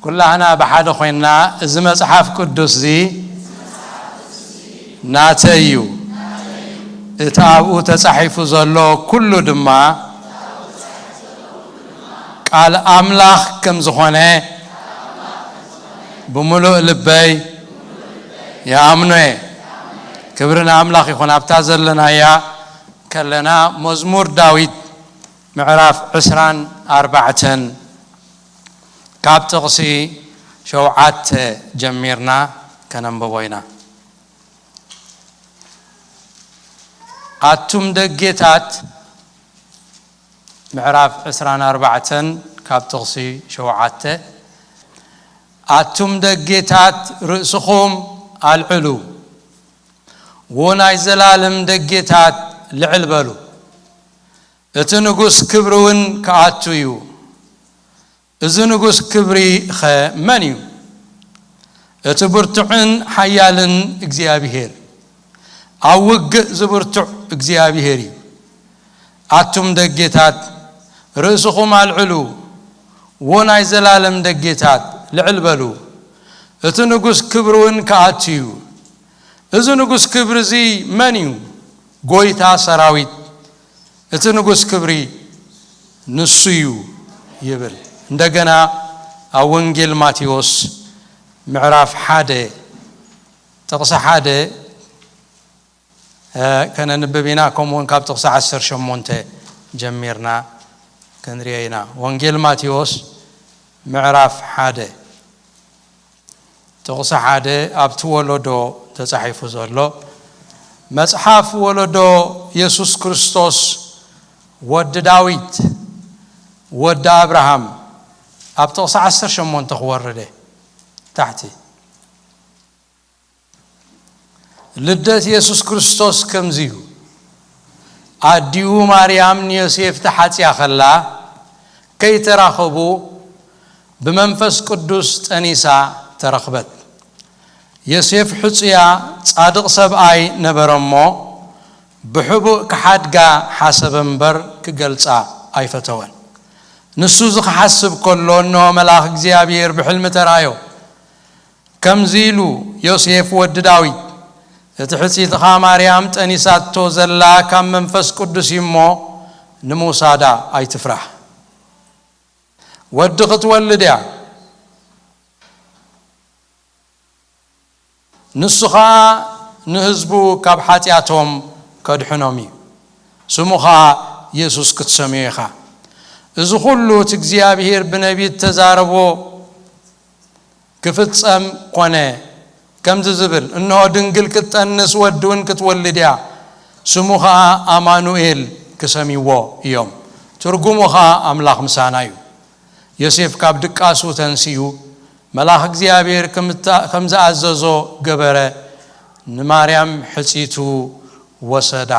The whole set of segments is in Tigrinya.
ኩላህና ብሓደ ኮይንና፣ እዚ መጽሓፍ ቅዱስ እዚ ናተይ እዩ፣ እቲ ኣብኡ ተጻሒፉ ዘሎ ኩሉ ድማ ቃል ኣምላኽ ከም ዝኾነ ብምሉእ ልበይ ይኣምኖ እየ። ክብሪ ንኣምላኽ ይኹን። ኣብታ ዘለናያ ከለና፣ መዝሙር ዳዊት ምዕራፍ ዕስራን ኣርባዕተን፣ ካብ ጥቕሲ ሸውዓተ ጀሚርና ከነንብቦ ኢና። ኣቱም ደጌታት፣ ምዕራፍ ዕስራን ኣርባዕተን ካብ ጥቕሲ ሸውዓተ፣ ኣቱም ደጌታት፣ ርእስኹም ኣልዕሉ፣ ዎ ናይ ዘላለም ደጌታት ልዕል በሉ። እቲ ንጉስ ክብሪ እውን ክኣቱ እዩ። እዚ ንጉስ ክብሪ ኸ መን እዩ? እቲ ብርቱዕን ሓያልን እግዚኣብሄር፣ ኣብ ውግእ ዝብርቱዕ እግዚኣብሄር እዩ። ኣቱም ደጌታት፣ ርእስኹም ኣልዕሉ፣ ዎ ናይ ዘላለም ደጌታት ልዕል በሉ። እቲ ንጉስ ክብሪ እውን ክኣቱ እዩ። እዚ ንጉስ ክብሪ እዚ መን እዩ? ጎይታ ሰራዊት፣ እቲ ንጉስ ክብሪ ንሱ እዩ ይብል። እንደገና ኣብ ወንጌል ማቴዎስ ምዕራፍ ሓደ ጥቕሲ ሓደ፣ እ፣ ከነንብብ ኢና። ከምኡ እውን ካብ ጥቕሲ ዓሰርተ ሸሞንተ ጀሚርና ክንሪኦ ኢና። ወንጌል ማቴዎስ ምዕራፍ ሓደ ጥቕሲ ሓደ፣ ኣብቲ ወለዶ ተጻሒፉ ዘሎ መጽሓፍ ወለዶ የሱስ ክርስቶስ ወዲ ዳዊት ወዲ ኣብርሃም፣ ኣብ ጥቕሲ ዓሰርተ ሸሞንተ ክወርደ ታሕቲ። ልደት የሱስ ክርስቶስ ከምዚ እዩ። ኣዲኡ ማርያም ንዮሴፍ ተሓጽያ ከላ፣ ከይተራኸቡ ብመንፈስ ቅዱስ ጠኒሳ ተረኽበት። ዮሴፍ ሕጹያ ጻድቕ ሰብኣይ ነበረ እሞ፣ ብሕቡእ ክሓድጋ ሓሰበ እምበር ክገልጻ ኣይፈተወን። ንሱ እዚ ክሓስብ ከሎ፣ እንሆ መልኣኽ እግዚኣብሔር ብሕልሚ ተራእዮ። ከምዚ ኢሉ፣ ዮሴፍ ወዲ ዳዊት፣ እቲ ሕጽይትኻ ማርያም ጠኒሳቶ ዘላ ካብ መንፈስ ቅዱስ እዩ እሞ፣ ንምውሳዳ ኣይትፍራህ። ወዲ ክትወልድ እያ። ንሱ ኸኣ ንህዝቡ ካብ ሓጢኣቶም ከድሕኖም እዩ። ስሙ ኸኣ የሱስ ክትሰምዮ ኢኻ። እዚ ኹሉ እቲ እግዚኣብሄር ብነቢይ እተዛረቦ ክፍጸም ኮነ። ከምዚ ዝብል፣ እንሆ ድንግል ክትጠንስ ወዲ እውን ክትወልድ እያ፣ ስሙ ኸኣ ኣማኑኤል ክሰምይዎ እዮም። ትርጉሙ ኸኣ ኣምላኽ ምሳና እዩ። ዮሴፍ ካብ ድቃሱ ተንሲኡ፣ መልኣኽ እግዚኣብሔር ከም እታ-፣ ከም ዝኣዘዞ ገበረ፣ ንማርያም ሕጺቱ ወሰዳ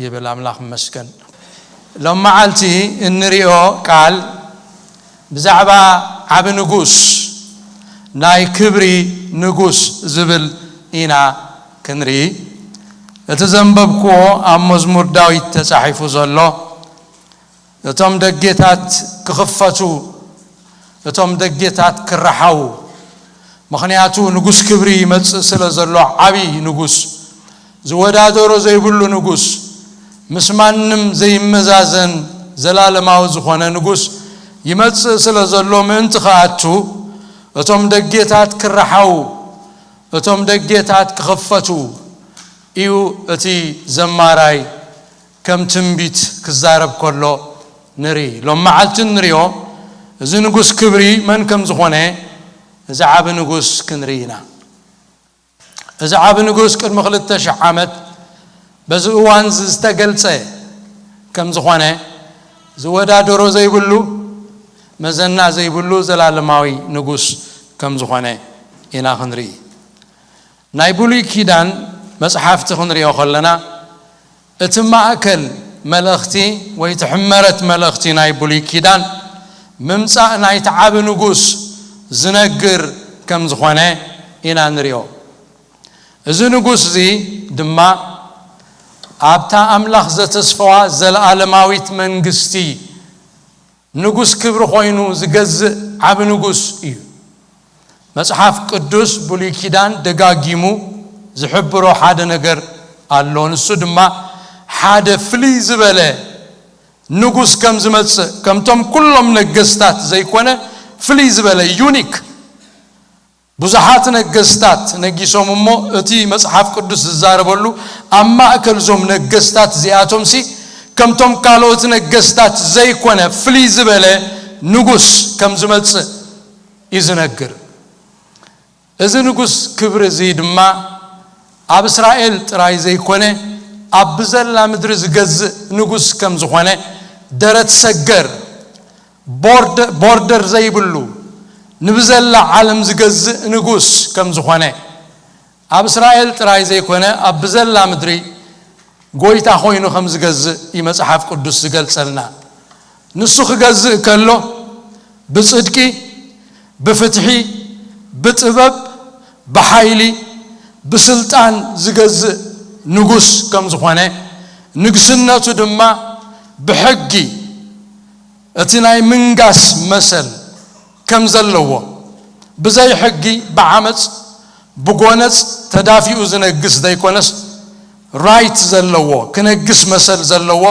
ይብል። ኣምላኽ ይመስገን። ሎም መዓልቲ እንሪኦ ቃል ብዛዕባ ዓቢ ንጉስ፣ ናይ ክብሪ ንጉስ ዝብል ኢና ክንርኢ። እቲ ዘንበብክዎ ኣብ መዝሙር ዳዊት ተጻሒፉ ዘሎ፣ እቶም ደጌታት ክኽፈቱ፣ እቶም ደጌታት ክረሓዉ። ምኽንያቱ ንጉስ ክብሪ ይመጽእ ስለ ዘሎ፣ ዓቢ ንጉስ፣ ዝወዳደሮ ዘይብሉ ንጉስ፣ ምስ ማንም ዘይመዛዘን ዘላለማዊ ዝኾነ ንጉስ ይመጽእ ስለ ዘሎ፣ ምእንቲ ክኣቱ፣ እቶም ደጌታት ክረሓዉ፣ እቶም ደጌታት ክኽፈቱ እዩ እቲ ዘማራይ ከም ትንቢት ክዛረብ ከሎ ንርኢ። ሎም መዓልቲ ንሪኦ፣ እዚ ንጉስ ክብሪ መን ከም ዝኾነ፣ እዚ ዓቢ ንጉስ ክንርኢ ኢና። እዚ ዓቢ ንጉስ ቅድሚ ክልተ ሽሕ ዓመት በዚ እዋን እዚ ዝተገልጸ ከም ዝኾነ፣ ዝወዳደሮ ዘይብሉ፣ መዘና ዘይብሉ ዘላለማዊ ንጉስ ከም ዝኾነ ኢና ክንርኢ። ናይ ብሉይ ኪዳን መጽሓፍቲ ክንሪኦ ከለና፣ እቲ ማእከል መልእኽቲ ወይ እቲ ሕመረት መልእኽቲ ናይ ብሉይ ኪዳን፣ ምምጻእ ናይቲ ዓቢ ንጉስ ዝነግር ከም ዝኾነ ኢና ንሪኦ። እዚ ንጉስ እዚ ድማ ኣብታ ኣምላኽ ዘተስፈዋ ዘለኣለማዊት መንግስቲ ንጉስ ክብሪ ኮይኑ ዝገዝእ ዓቢ ንጉስ እዩ። መጽሓፍ ቅዱስ ብሉይ ኪዳን ደጋጊሙ ዝሕብሮ ሓደ ነገር ኣሎ። ንሱ ድማ ሓደ ፍልይ ዝበለ ንጉስ ከም ዝመጽእ፣ ከምቶም ኩሎም ነገስታት ዘይኮነ ፍልይ ዝበለ፣ ዩኒክ፣ ብዙሓት ነገስታት ነጊሶም እሞ እቲ መጽሓፍ ቅዱስ ዝዛረበሉ ኣብ ማእከል እዞም ነገስታት እዚኣቶም ሲ ከምቶም ካልኦት ነገስታት ዘይኮነ ፍልይ ዝበለ ንጉስ ከም ዝመጽእ እዩ ዝነግር። እዚ ንጉስ ክብሪ እዚ ድማ ኣብ እስራኤል ጥራይ ዘይኮነ ኣብ ብዘላ ምድሪ ዝገዝእ ንጉስ ከም ዝኾነ፣ ደረት ሰገር፣ ቦርደ- ቦርደር ዘይብሉ፣ ንብዘላ ዓለም ዝገዝእ ንጉስ ከም ዝኾነ፣ ኣብ እስራኤል ጥራይ ዘይኮነ ኣብ ብዘላ ምድሪ ጎይታ ኮይኑ ከም ዝገዝእ እዩ መጽሓፍ ቅዱስ ዝገልጸልና። ንሱ ክገዝእ ከሎ ብጽድቂ፣ ብፍትሒ፣ ብጥበብ፣ ብሓይሊ፣ ብስልጣን ዝገዝእ ንጉስ ከም ዝኾነ፣ ንግስነቱ ድማ ብሕጊ፣ እቲ ናይ ምንጋስ መሰል ከም ዘለዎ፣ ብዘይ ሕጊ፣ ብዓመጽ፣ ብጎነጽ ተዳፊኡ ዝነግስ ዘይኮነስ፣ ራይት ዘለዎ፣ ክነግስ መሰል ዘለዎ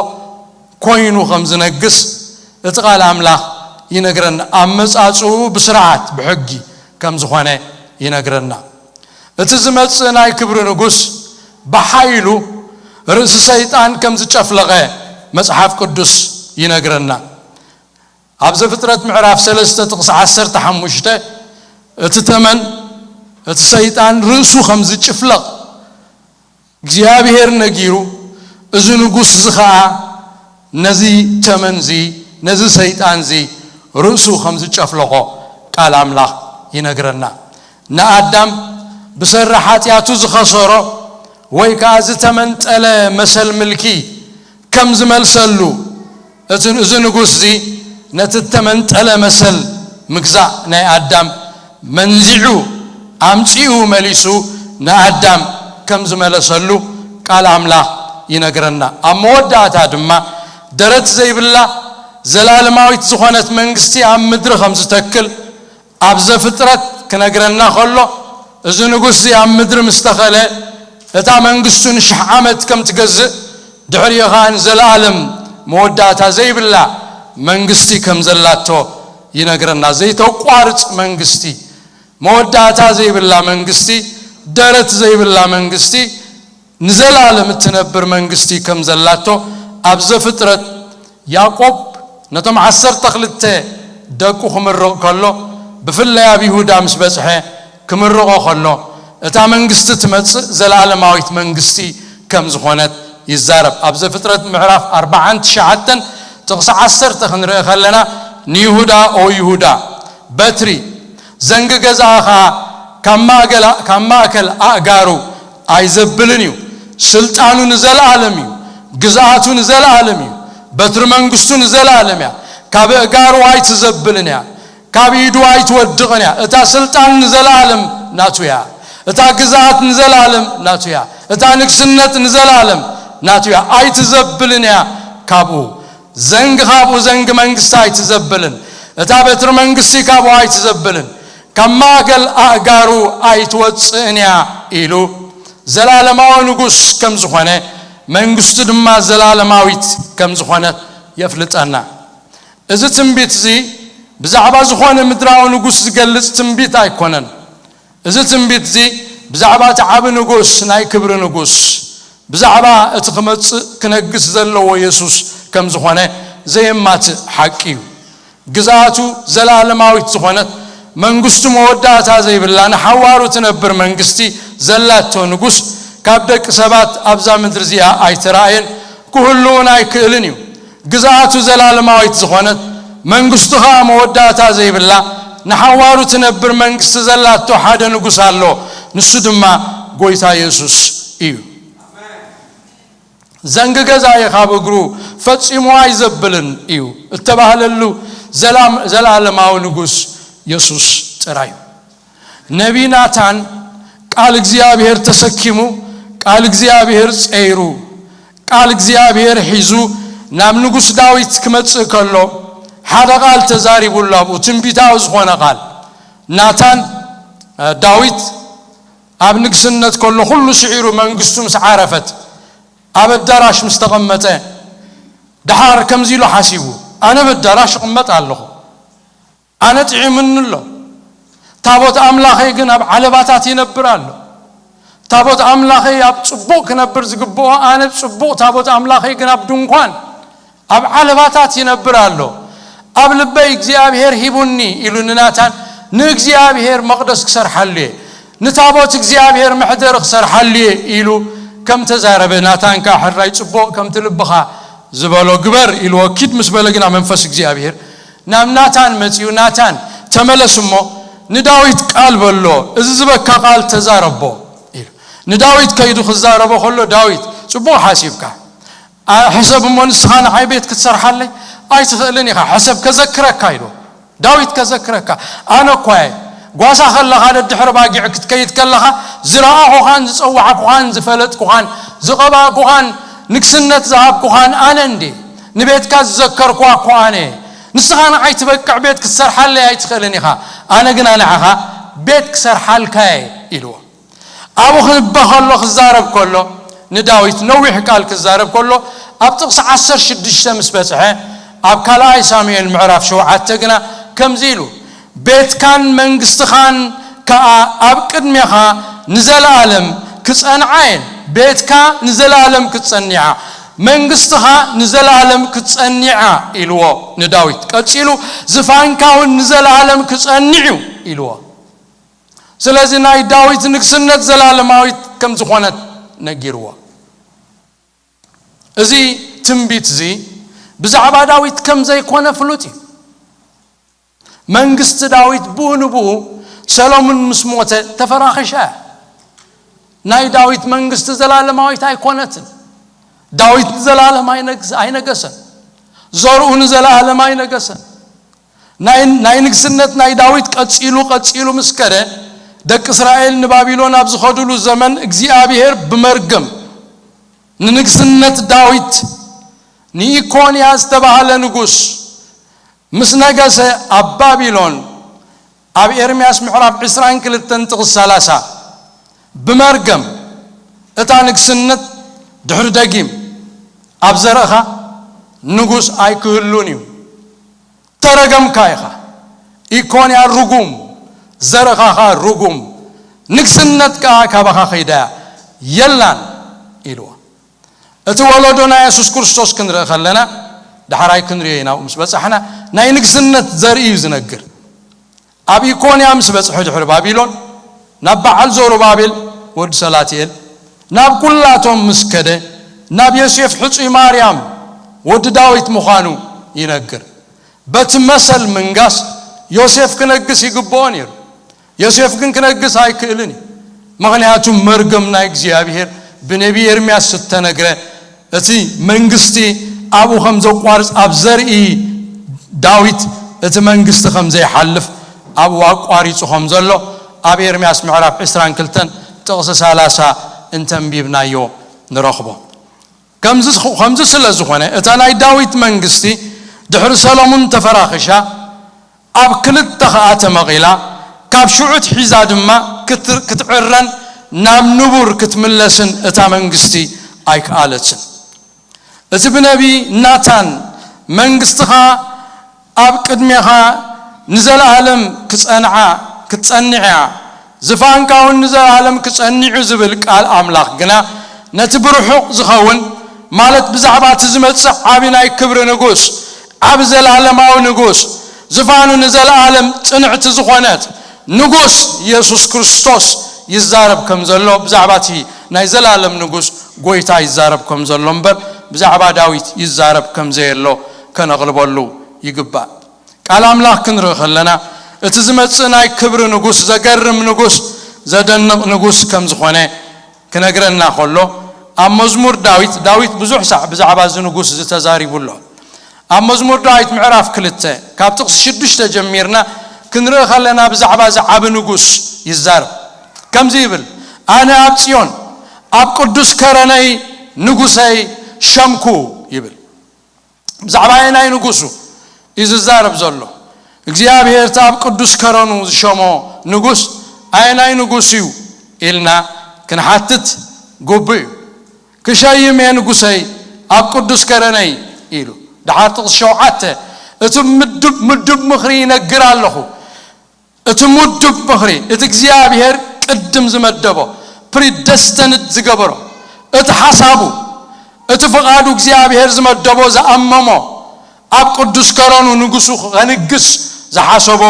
ኮይኑ ከም ዝነግስ እቲ ቃል ኣምላኽ ይነግረና። ኣመጻጽኡ ብስርዓት፣ ብሕጊ ከም ዝኾነ ይነግረና። እቲ ዝመጽእ ናይ ክብሪ ንጉስ ብሓይሉ ርእሲ ሰይጣን ከም ዝጨፍለቐ መጽሓፍ ቅዱስ ይነግረና። ኣብ ዘፍጥረት ምዕራፍ ሰለስተ ጥቕሲ ዓሰርተ ሓሙሽተ፣ እቲ ተመን፣ እቲ ሰይጣን ርእሱ ከም ዝጭፍለቕ እግዚኣብሔር ነጊሩ፣ እዚ ንጉስ እዚ ኸኣ ነዚ ተመን እዚ፣ ነዚ ሰይጣን እዚ ርእሱ ከም ዝጨፍለቖ ቃል ኣምላኽ ይነግረና። ንኣዳም ብሰሪ ሓጢኣቱ ዝኸሰሮ ወይ ከኣ ዝተመንጠለ መሰል ምልኪ ከም ዝመልሰሉ፣ እቲ፣ እዚ ንጉስ እዚ ነቲ እተመንጠለ መሰል ምግዛእ ናይ ኣዳም መንዚዑ፣ ኣምጺኡ፣ መሊሱ ንኣዳም ከም ዝመለሰሉ ቃል ኣምላኽ ይነግረና። ኣብ መወዳእታ ድማ ደረት ዘይብላ ዘላለማዊት ዝኾነት መንግስቲ ኣብ ምድሪ ከም ዝተክል ኣብ ዘፍጥረት ክነግረና ከሎ፣ እዚ ንጉስ እዚ ኣብ ምድሪ ምስ ተኸለ፣ እታ መንግስቱ ንሽሕ ዓመት ከም ትገዝእ፣ ድሕሪኡ ኸኣ ንዘለኣለም መወዳእታ ዘይብላ መንግስቲ ከም ዘላቶ ይነግረና። ዘይተቋርጽ መንግስቲ፣ መወዳእታ ዘይብላ መንግስቲ፣ ደረት ዘይብላ መንግስቲ፣ ንዘለኣለም እትነብር መንግስቲ ከም ዘላቶ ኣብ ዘፍጥረት ያዕቆብ ነቶም ዓሰርተ ክልተ ደቁ ክምርቕ ከሎ፣ ብፍላይ ኣብ ይሁዳ ምስ በጽሐ ክምርቖ ከሎ፣ እታ መንግስቲ ትመጽእ ዘለኣለማዊት መንግስቲ ከም ዝኾነት ይዛረብ። ኣብ ዘፍጥረት ምዕራፍ ኣርባዓን ትሽዓተን ጥቕሲ ዓሰርተ ክንርኢ ከለና፣ ንይሁዳ፣ ኦ ይሁዳ፣ በትሪ፣ ዘንጊ ገዛእ ኸኣ ካብ ማእገላ-፣ ካብ ማእከል ኣእጋሩ ኣይዘብልን እዩ። ስልጣኑ ንዘለኣለም እዩ። ግዝኣቱ ንዘለኣለም እዩ። በትሪ መንግስቱ ንዘለኣለም እያ። ካብ ኣእጋሩ ኣይትዘብልን እያ። ካብ ኢዱ ኣይትወድቕን እያ። እታ ስልጣን ንዘለኣለም ናቱ እያ። እታ ግዝኣት ንዘለኣለም ናቱ እያ። እታ ንግስነት ንዘለኣለም ናቱ እያ። ኣይትዘብልን እያ ካብኡ። ዘንጊ ካብኡ፣ ዘንጊ መንግስቲ ኣይትዘብልን። እታ በትሪ መንግስቲ ካብኡ ኣይትዘብልን። ካብ ማእከል ኣእጋሩ ኣይትወጽእን እያ ኢሉ፣ ዘላለማዊ ንጉስ ከም ዝኾነ፣ መንግስቱ ድማ ዘላለማዊት ከም ዝኾነት የፍልጠና። እዚ ትንቢት እዚ ብዛዕባ ዝኾነ ምድራዊ ንጉስ ዝገልጽ ትንቢት ኣይኮነን። እዚ ትንቢት እዚ ብዛዕባ እቲ ዓቢ ንጉስ፣ ናይ ክብሪ ንጉስ፣ ብዛዕባ እቲ ክመጽእ ክነግስ ዘለዎ የሱስ ከም ዝኾነ ዘየማትእ ሓቂ እዩ። ግዝኣቱ ዘለኣለማዊት ዝኾነት፣ መንግስቱ መወዳእታ ዘይብላ፣ ንሓዋሩ ትነብር መንግስቲ ዘላቶ ንጉስ፣ ካብ ደቂ ሰባት ኣብዛ ምድሪ እዚኣ ኣይተራእየን፣ ክህልውን ኣይክእልን እዩ። ግዝኣቱ ዘላለማዊት ዝኾነት፣ መንግስቱ ኸኣ መወዳእታ ዘይብላ፣ ንሓዋሩ ትነብር መንግስቲ ዘላቶ ሓደ ንጉስ ኣሎ፣ ንሱ ድማ ጎይታ የሱስ እዩ። ዘንጊ ገዛኢ ካብ እግሩ ፈጺሙ ኣይዘብልን እዩ እተባህለሉ ዘላም-፣ ዘለኣለማዊ ንጉስ የሱስ ጥራይ እዩ። ነቢይ ናታን ቃል እግዚኣብሔር ተሰኪሙ፣ ቃል እግዚኣብሔር ጸይሩ፣ ቃል እግዚኣብሔር ሒዙ ናብ ንጉስ ዳዊት ክመጽእ ከሎ፣ ሓደ ቃል ተዛሪቡሉ፣ ኣብኡ ትንቢታዊ ዝኾነ ቃል። ናታን ዳዊት ኣብ ንግስነት ከሎ ኩሉ ስዒሩ መንግስቱ ምስ ዓረፈት ኣብ ኣዳራሽ ምስ ተቐመጠ ደሓር ከምዚ ኢሉ ሓሲቡ፣ ኣነ ኣብ ኣዳራሽ እቕመጥ ኣለኹ፣ ኣነ ጥዒምኒ ኣሎ፣ ታቦት ኣምላኸይ ግን ኣብ ዓለባታት ይነብር ኣሎ። ታቦት ኣምላኸይ ኣብ ጽቡቕ ክነብር ዝግብኦ ኣነ ጽቡቕ፣ ታቦት ኣምላኸይ ግን ኣብ ድንኳን ኣብ ዓለባታት ይነብር ኣሎ። ኣብ ልበይ እግዚኣብሔር ሂቡኒ ኢሉ ንናታን ንእግዚኣብሔር መቕደስ ክሰርሓሉ እየ፣ ንታቦት እግዚኣብሔር መሕደሪ ክሰርሓሉ እየ ኢሉ ከም ተዛረበ ናታን ከኣ ሕራይ ጽቡቕ ከምቲ ልብኻ ዝበሎ ግበር ኢልዎ ኪድ ምስ በለ ግና መንፈስ እግዚኣብሔር ናብ ናታን መጺኡ ናታን ተመለስ እሞ ንዳዊት ቃል በሎ፣ እዚ ዝበካ ቃል ተዛረቦ ኢሉ ንዳዊት ከይዱ ክዛረቦ ከሎ ዳዊት ጽቡቕ ሓሲብካ ሕሰብ እሞ ንስኻ ንዓይ ቤት ክትሰርሓለይ ኣይትኽእልን ኢኻ፣ ሕሰብ ከዘክረካ ኢሉ ዳዊት ከዘክረካ ኣነ እኳ እየ ጓሳ ከለኻ ደድሕሪ ባጊዕ ክትከይድ ከለኻ ዝረኣኹኻን ዝጸዋዕኩኻን ዝፈለጥኩኻን ዝቐባእኩኻን ንግስነት ዝሃብኩኻን ኣነ እንዴ ንቤትካ ዝዘከርኩዋ እኮ ኣነ እየ። ንስኻ ንዓይ ትበቅዕ ቤት ክትሰርሓለይ ኣይትኽእልን ኢኻ፣ ኣነ ግና ንዓኻ ቤት ክሰርሓልካ እየ ኢልዎ። ኣብኡ ክንበ ከሎ ክዛረብ ከሎ ንዳዊት ነዊሕ ቃል ክዛረብ ከሎ ኣብ ጥቕሲ ዓሰርተ ሽዱሽተ ምስ በጽሐ ኣብ ካልኣይ ሳሙኤል ምዕራፍ ሸውዓተ ግና ከምዚ ኢሉ ቤትካን መንግስትኻን ከኣ ኣብ ቅድሜኻ ንዘለኣለም ክጸንዓ እየን። ቤትካ ንዘለኣለም ክትጸኒዓ መንግስትኻ ንዘለኣለም ክትጸኒዓ ኢልዎ ንዳዊት። ቀጺሉ ዝፋንካ እውን ንዘለኣለም ክጸኒዕ እዩ ኢልዎ። ስለዚ ናይ ዳዊት ንግስነት ዘላለማዊት ከም ዝኾነት ነጊርዎ። እዚ ትንቢት እዚ ብዛዕባ ዳዊት ከም ዘይኮነ ፍሉጥ እዩ። መንግስቲ ዳዊት ብኡ ንብኡ ሰሎሙን ምስ ሞተ ተፈራኺሻ እያ። ናይ ዳዊት መንግስቲ ዘላለማዊት ኣይኮነትን። ዳዊት ንዘላለም ኣይነግስ- ኣይነገሰን። ዘርኡ ንዘላለም ኣይነገሰን። ናይ ናይ ንግስነት ናይ ዳዊት ቀጺሉ ቀጺሉ ምስ ከደ ደቂ እስራኤል ንባቢሎን ኣብ ዝኸዱሉ ዘመን እግዚኣብሔር ብመርገም ንንግስነት ዳዊት ንኢኮንያ ዝተባህለ ንጉስ ምስ ነገሰ ኣብ ባቢሎን ኣብ ኤርምያስ ምዕራፍ ዕስራን ክልተን ጥቕስ ሰላሳ ብመርገም እታ ንግስነት ድሕሪ ደጊም ኣብ ዘርእኻ ንጉስ ኣይክህሉን እዩ። ተረገምካ ኢኻ። ኢኮንያ ርጉም፣ ዘርእኻ ኸኣ ርጉም፣ ንግስነት ከኣ ካባኻ ከይዳ የላን ኢልዎ። እቲ ወለዶ ናይ የሱስ ክርስቶስ ክንርኢ ከለና ዳሕራይ ክንሪኦ ኢና ምስ በጻሕና ናይ ንግስነት ዘርኢ እዩ ዝነግር። ኣብ ኢኮንያ ምስ በጽሑ ድሕሪ ባቢሎን ናብ በዓል ዘሩባቤል ወዲ ሰላትኤል ናብ ኩላቶም ምስ ከደ ናብ ዮሴፍ ሕጹይ ማርያም ወዲ ዳዊት ምዃኑ ይነግር። በቲ መሰል ምንጋስ ዮሴፍ ክነግስ ይግብኦ ነይሩ። ዮሴፍ ግን ክነግስ ኣይክእልን እዩ። ምኽንያቱ መርገም ናይ እግዚኣብሔር ብነቢ ኤርምያስ ዝተነግረ እቲ መንግስቲ ኣብኡ ከም ዘቋርጽ ኣብ ዘርኢ ዳዊት እቲ መንግስቲ ከም ዘይሓልፍ ኣብኡ ኣቋሪጹ ከም ዘሎ ኣብ ኤርምያስ ምዕራፍ ዕስራን ክልተን ጥቕሲ ሰላሳ እንተንቢብናዮ ንረኽቦ። ከምዚ ከምዚ ስለ ዝኾነ እታ ናይ ዳዊት መንግስቲ ድሕሪ ሰሎሙን ተፈራኺሻ ኣብ ክልተ ኸኣ ተመቒላ ካብ ሽዑ ኣትሒዛ ድማ ክትዕረን ናብ ንቡር ክትምለስን እታ መንግስቲ ኣይከኣለትን። እቲ ብነቢ ናታን መንግስትኻ ኣብ ቅድሜኻ ንዘለኣለም ክጸንዓ ክትጸንዕ እያ፣ ዝፋንካ እውን ንዘለኣለም ክጸንዕ እዩ ዝብል ቃል ኣምላኽ ግና ነቲ ብርሑቕ ዝኸውን ማለት ብዛዕባ እቲ ዝመጽእ ዓቢ ናይ ክብሪ ንጉስ ዓቢ ዘላለማዊ ንጉስ ዝፋኑ ንዘለኣለም ጽንዕቲ ዝኾነት ንጉስ የሱስ ክርስቶስ ይዛረብ ከም ዘሎ ብዛዕባ እቲ ናይ ዘላለም ንጉስ ጎይታ ይዛረብ ከም ዘሎ እምበር ብዛዕባ ዳዊት ይዛረብ ከም ዘየሎ ከነቕልበሉ ይግባእ። ቃል ኣምላኽ ክንርኢ ከለና እቲ ዝመጽእ ናይ ክብሪ ንጉስ ዘገርም ንጉስ ዘደንቕ ንጉስ ከም ዝኾነ ክነግረና ከሎ ኣብ መዝሙር ዳዊት ዳዊት ብዙሕ ሳዕ ብዛዕባ እዚ ንጉስ ዝተዛሪቡ ኣሎ። ኣብ መዝሙር ዳዊት ምዕራፍ ክልተ ካብ ጥቕሲ ሽዱሽተ ጀሚርና ክንርኢ ከለና ብዛዕባ እዚ ዓቢ ንጉስ ይዛረብ። ከምዚ ይብል፣ ኣነ ኣብ ጽዮን ኣብ ቅዱስ ከረነይ ንጉሰይ ሸምኩ ይብል። ብዛዕባ ኣየናይ ንጉሱ እዩ ዝዛረብ ዘሎ? እግዚኣብሔር እቲ ኣብ ቅዱስ ከረኑ ዝሸሞ ንጉስ ኣየናይ ንጉስ እዩ ኢልና ክንሓትት ግቡእ እዩ። ክሸይም እየ ንጉሰይ ኣብ ቅዱስ ከረነይ ኢሉ። ደሓር ጥቕሲ ሸውዓተ፣ እቲ ምዱብ ምዱብ ምኽሪ ይነግር ኣለኹ። እቲ ምዱብ ምኽሪ፣ እቲ እግዚኣብሔር ቅድም ዝመደቦ፣ ፕሪደስተንት ዝገበሮ፣ እቲ ሓሳቡ፣ እቲ ፍቓዱ እግዚኣብሔር ዝመደቦ ዝኣመሞ፣ ኣብ ቅዱስ ከረኑ ንጉሱ ከንግስ ዝሓሰቦ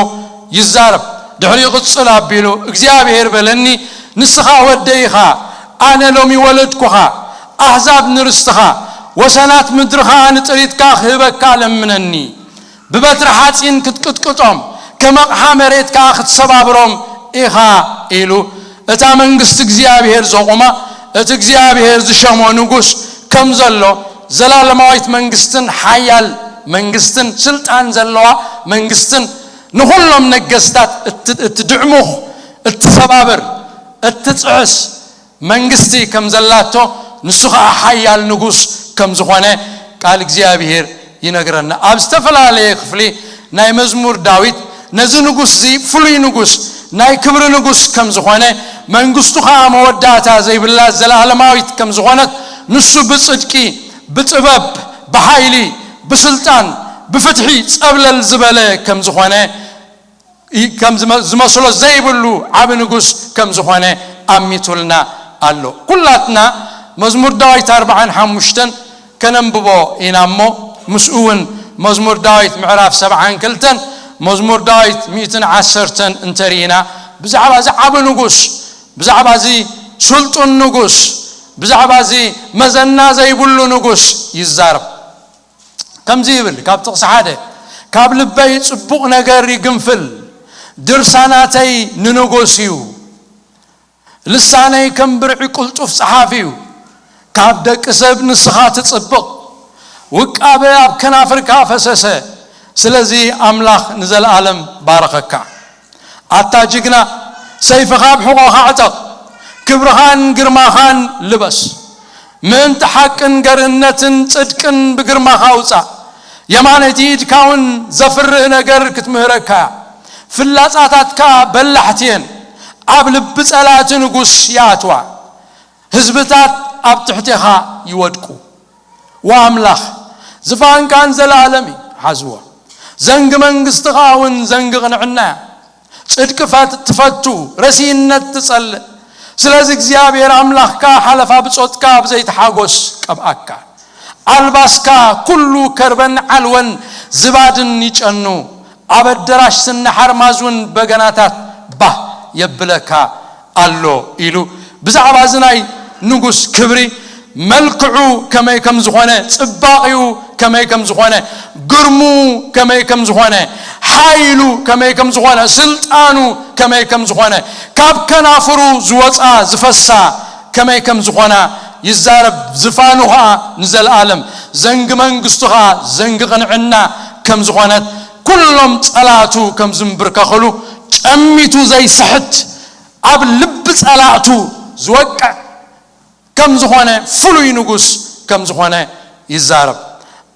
ይዛረብ። ድሕሪኡ ቅጽል ኣቢሉ እግዚኣብሔር በለኒ፣ ንስኻ ወደይ ኢኻ፣ ኣነ ሎሚ ወለድኩኻ፣ ኣህዛብ ንርስትኻ፣ ወሰናት ምድሪ ኸኣ ንጥሪትካ ክህበካ ለምነኒ። ብበትሪ ሓጺን ክትቅጥቅጦም፣ ከም ኣቕሓ መሬት ከኣ ክትሰባብሮም ኢኻ ኢሉ። እታ መንግስቲ እግዚኣብሔር ዘቑማ፣ እቲ እግዚኣብሔር ዝሸሞ ንጉስ ከም ዘሎ፣ ዘላለማዊት መንግስትን ሓያል መንግስትን ስልጣን ዘለዋ መንግስትን ንኹሎም ነገስታት እት- እትድዕሙኽ፣ እትሰባብር፣ እትጽዕስ መንግስቲ ከም ዘላቶ፣ ንሱ ኸዓ ሓያል ንጉስ ከም ዝኾነ ቃል እግዚኣብሔር ይነግረና። ኣብ ዝተፈላለየ ክፍሊ ናይ መዝሙር ዳዊት ነዚ ንጉስ እዚ ፍሉይ ንጉስ፣ ናይ ክብሪ ንጉስ ከም ዝኾነ፣ መንግስቱ ኸዓ መወዳእታ ዘይብላ ዘለኣለማዊት ከም ዝኾነት፣ ንሱ ብጽድቂ፣ ብጥበብ፣ ብሓይሊ፣ ብስልጣን፣ ብፍትሒ ጸብለል ዝበለ ከም ዝኾነ፣ ይ- ከም ዝመ- ዝመስሎ ዘይብሉ ዓቢ ንጉስ ከም ዝኾነ ኣሚቱልና ኣሎ። ኩላትና መዝሙር ዳዊት ኣርባዓን ሓሙሽተን ከነንብቦ ኢና እሞ፣ ምስኡ እውን መዝሙር ዳዊት ምዕራፍ ሰብዓን ክልተን፣ መዝሙር ዳዊት ሚእትን ዓሰርተን እንተርኢና፣ ብዛዕባ እዚ ዓቢ ንጉስ፣ ብዛዕባ እዚ ስልጡን ንጉስ፣ ብዛዕባ እዚ መዘና ዘይብሉ ንጉስ ይዛረብ። ከምዚ ይብል፣ ካብ ጥቕሲ ሓደ፣ ካብ ልበይ ጽቡቕ ነገር ይግንፍል፣ ድርሳናተይ ንንጉስ እዩ። ልሳነይ ከም ብርዒ ቅልጡፍ ጸሓፊ እዩ። ካብ ደቂ ሰብ ንስኻ ትጽብቕ፣ ውቃበ ኣብ ከናፍርካ ፈሰሰ። ስለዚ ኣምላኽ ንዘለኣለም ባረኸካ። ኣታ ጅግና፣ ሰይፍኻ ኣብ ሕቖኻ ዕጠቕ፣ ክብርኻን ግርማኻን ልበስ። ምእንቲ ሓቅን ገርህነትን ጽድቅን ብግርማኻ ውጻእ። የማነይቲ ኢድካ እውን ዘፍርህ ነገር ክትምህረካ እያ። ፍላጻታትካ በላሕቲ እየን፣ ኣብ ልቢ ጸላእቲ ንጉስ ይኣትዋ። ህዝብታት ኣብ ትሕቴኻ ይወድቁ። ወኣምላኽ፣ ዝፋንካ ንዘለኣለም እዩ፣ ሓዝዎ። ዘንጊ መንግስቲ ኸኣ እውን ዘንጊ ቅንዕና እያ። ጽድቂ ፈት- ትፈቱ፣ ረሲነት ትጸልእ። ስለዚ እግዚኣብሔር ኣምላኽካ ሓለፋ ብጾትካ ብዘይተሓጎስ ቀብኣካ። ኣልባስካ ኩሉ ከርበን ዓልወን ዝባድን ይጨኑ። ኣብ ኣደራሽ ስኒ ሓርማዝ እውን በገናታት ባህ የብለካ ኣሎ ኢሉ። ብዛዕባ እዚ ናይ ንጉስ ክብሪ፣ መልክዑ ከመይ ከም ዝኾነ፣ ጽባቕኡ ከመይ ከም ዝኾነ፣ ግርምኡ ከመይ ከም ዝኾነ፣ ሓይሉ ከመይ ከም ዝኾነ፣ ስልጣኑ ከመይ ከም ዝኾነ፣ ካብ ከናፍሩ ዝወጻ ዝፈሳ ከመይ ከም ዝኾና ይዛረብ። ዝፋኑ ኸኣ ንዘለኣለም፣ ዘንጊ መንግስቱ ኸኣ ዘንጊ ቅንዕና ከም ዝኾነት፣ ኩሎም ጸላእቱ ከም ዝንብርከኽሉ፣ ጠሚቱ ዘይስሕት፣ ኣብ ልቢ ጸላእቱ ዝወቅዕ ከም ዝኾነ፣ ፍሉይ ንጉስ ከም ዝኾነ ይዛረብ።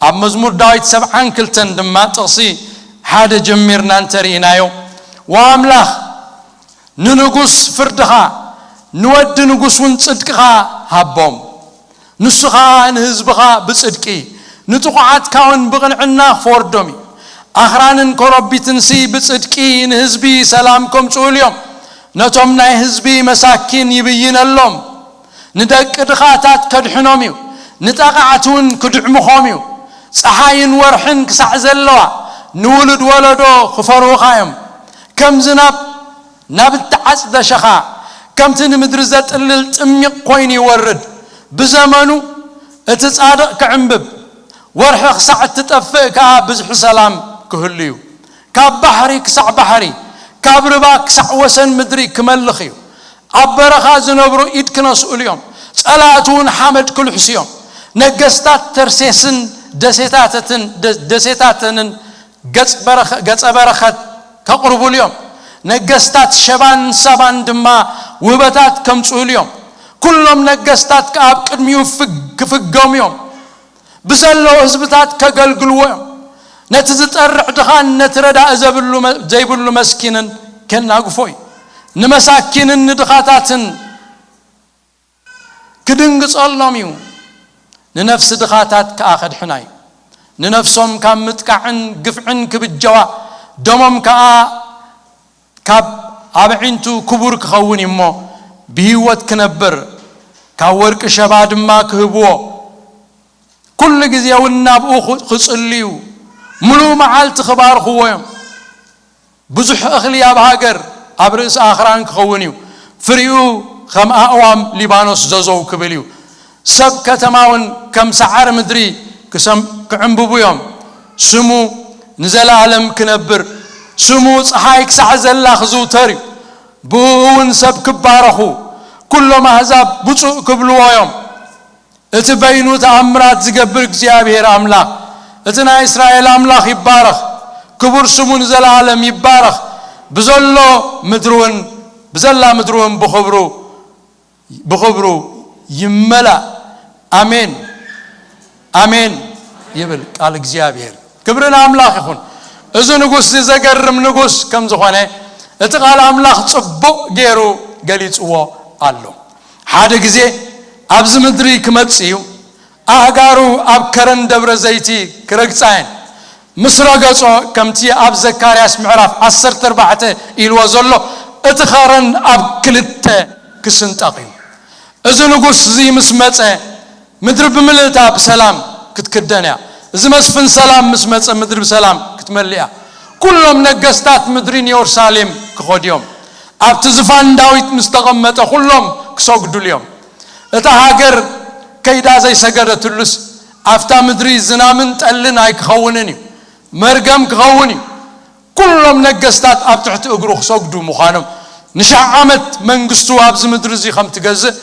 ኣብ መዝሙር ዳዊት ሰብዓን ክልተን ድማ ጥቕሲ ሓደ ጀሚርና እንተርኢናዮ፣ ወኣምላኽ፣ ንንጉስ ፍርድኻ፣ ንወዲ ንጉስ እውን ጽድቅኻ ሃቦም። ንሱ ኸኣ ንህዝብኻ ብጽድቂ፣ ንጥቑዓትካ እውን ብቕንዕና ክፈርዶም እዩ። ኣኽራንን ኮረቢትንሲ ብጽድቂ ንህዝቢ ሰላም ከምጽኡሉ እዮም። ነቶም ናይ ህዝቢ መሳኪን ይብይነሎም። ንደቂ ድኻታት ከድሕኖም እዩ። ንጠቓዕቲ እውን ክድዕምኾም እዩ። ጸሓይን ወርሕን ክሳዕ ዘለዋ፣ ንውሉድ ወለዶ ክፈርሁኻ እዮም። ከም ዝናብ ናብ እተዓጽደ ሸኻ፣ ከምቲ ንምድሪ ዘጥልል ጥሚቕ ኮይኑ ይወርድ። ብዘመኑ እቲ ጻድቕ ክዕምብብ፣ ወርሒ ክሳዕ እትጠፍእ ከኣ ብዝሒ ሰላም ክህሉ እዩ። ካብ ባሕሪ ክሳዕ ባሕሪ፣ ካብ ርባ ክሳዕ ወሰን ምድሪ ክመልኽ እዩ። ኣብ በረኻ ዝነብሩ ኢድ ክነስእሉ እዮም። ጸላእቱ እውን ሓመድ ክልሕሱ እዮም። ነገስታት ተርሴስን ደሴታተትን፣ ደ-፣ ደሴታተንን ገጽ በረኸ-፣ ገጸ በረኸት ከቕርቡሉ እዮም። ነገስታት ሸባን ሳባን ድማ ውህበታት ከምጽኡሉ እዮም። ኩሎም ነገስታት ከኣ ኣብ ቅድሚኡ ፍግ-፣ ክፍገሙ እዮም። ብዘለዉ ህዝብታት ከገልግልዎ እዮም። ነቲ ዝጠርዕ ድኻን ነቲ ረዳኢ ዘብሉ መ-፣ ዘይብሉ መስኪንን ከናግፎ እዩ። ንመሳኪንን ንድኻታትን ክድንግጸሎም እዩ። ንነፍሲ ድኻታት ከኣ ከድሕና እዩ። ንነፍሶም ካብ ምጥቃዕን ግፍዕን ክብጀዋ፣ ደሞም ከኣ ካብ ኣዕይንቱ ክቡር ክኸውን እዩ እሞ፣ ብህይወት ክነብር፣ ካብ ወርቂ ሸባ ድማ ክህብዎ፣ ኩሉ ግዜ እውን ናብኡ ኽ-፣ ክጽልዩ፣ ምሉእ መዓልቲ ክባርኽዎ እዮም። ብዙሕ እኽሊ ኣብ ሃገር፣ ኣብ ርእሲ ኣኽራን ክኸውን እዩ። ፍሪኡ ከም ኣእዋም ሊባኖስ ዘዘው ክብል እዩ። ሰብ ከተማ እውን ከም ሰዓር ምድሪ ክሰም-፣ ክዕምብቡ እዮም። ስሙ ንዘለኣለም ክነብር፣ ስሙ ጸሓይ ክሳዕ ዘላ ክዝውተር እዩ። ብእኡ እውን ሰብ ክባረኹ፣ ኩሎም ኣህዛብ ብፁዕ ክብልዎ እዮም። እቲ በይኑ ተኣምራት ዝገብር እግዚኣብሔር ኣምላኽ፣ እቲ ናይ እስራኤል ኣምላኽ ይባረኽ። ክቡር ስሙ ንዘለኣለም ይባረኽ። ብዘሎ ምድሪ እውን፣ ብዘላ ምድሪ እውን ብኽብሩ፣ ብኽብሩ ይመላእ። ኣሜን፣ ኣሜን ይብል ቃል እግዚኣብሔር። ክብሪ ንኣምላኽ ይኹን። እዚ ንጉስ እዚ ዘገርም ንጉስ ከም ዝኾነ እቲ ቃል ኣምላኽ ጽቡቕ ገይሩ ገሊጽዎ ኣሎ። ሓደ ግዜ ኣብዚ ምድሪ ክመጽእ እዩ። ኣእጋሩ ኣብ ከረን ደብረ ዘይቲ ክረግጻ እየን። ምስ ረገጾ፣ ከምቲ ኣብ ዘካርያስ ምዕራፍ ዓሰርተ ኣርባዕተ ኢልዎ ዘሎ፣ እቲ ኸረን ኣብ ክልተ ክስንጠቕ እዩ። እዚ ንጉስ እዚ ምስ መጸ፣ ምድሪ ብምልእታ ብሰላም ክትክደን እያ። እዚ መስፍን ሰላም ምስ መጸ፣ ምድሪ ብሰላም ክትመልእ እያ። ኩሎም ነገስታት ምድሪ ንየሩሳሌም ክኸዱ እዮም። ኣብቲ ዝፋን ዳዊት ምስ ተቐመጠ፣ ኩሎም ክሰግዱሉ እዮም። እታ ሃገር ከይዳ ዘይሰገደትሉስ፣ ኣብታ ምድሪ ዝናምን ጠልን ኣይክኸውንን እዩ። መርገም ክኸውን እዩ። ኩሎም ነገስታት ኣብ ትሕቲ እግሩ ክሰግዱ ምዃኖም፣ ንሽሕ ዓመት መንግስቱ ኣብዚ ምድሪ እዚ ከም ትገዝእ፣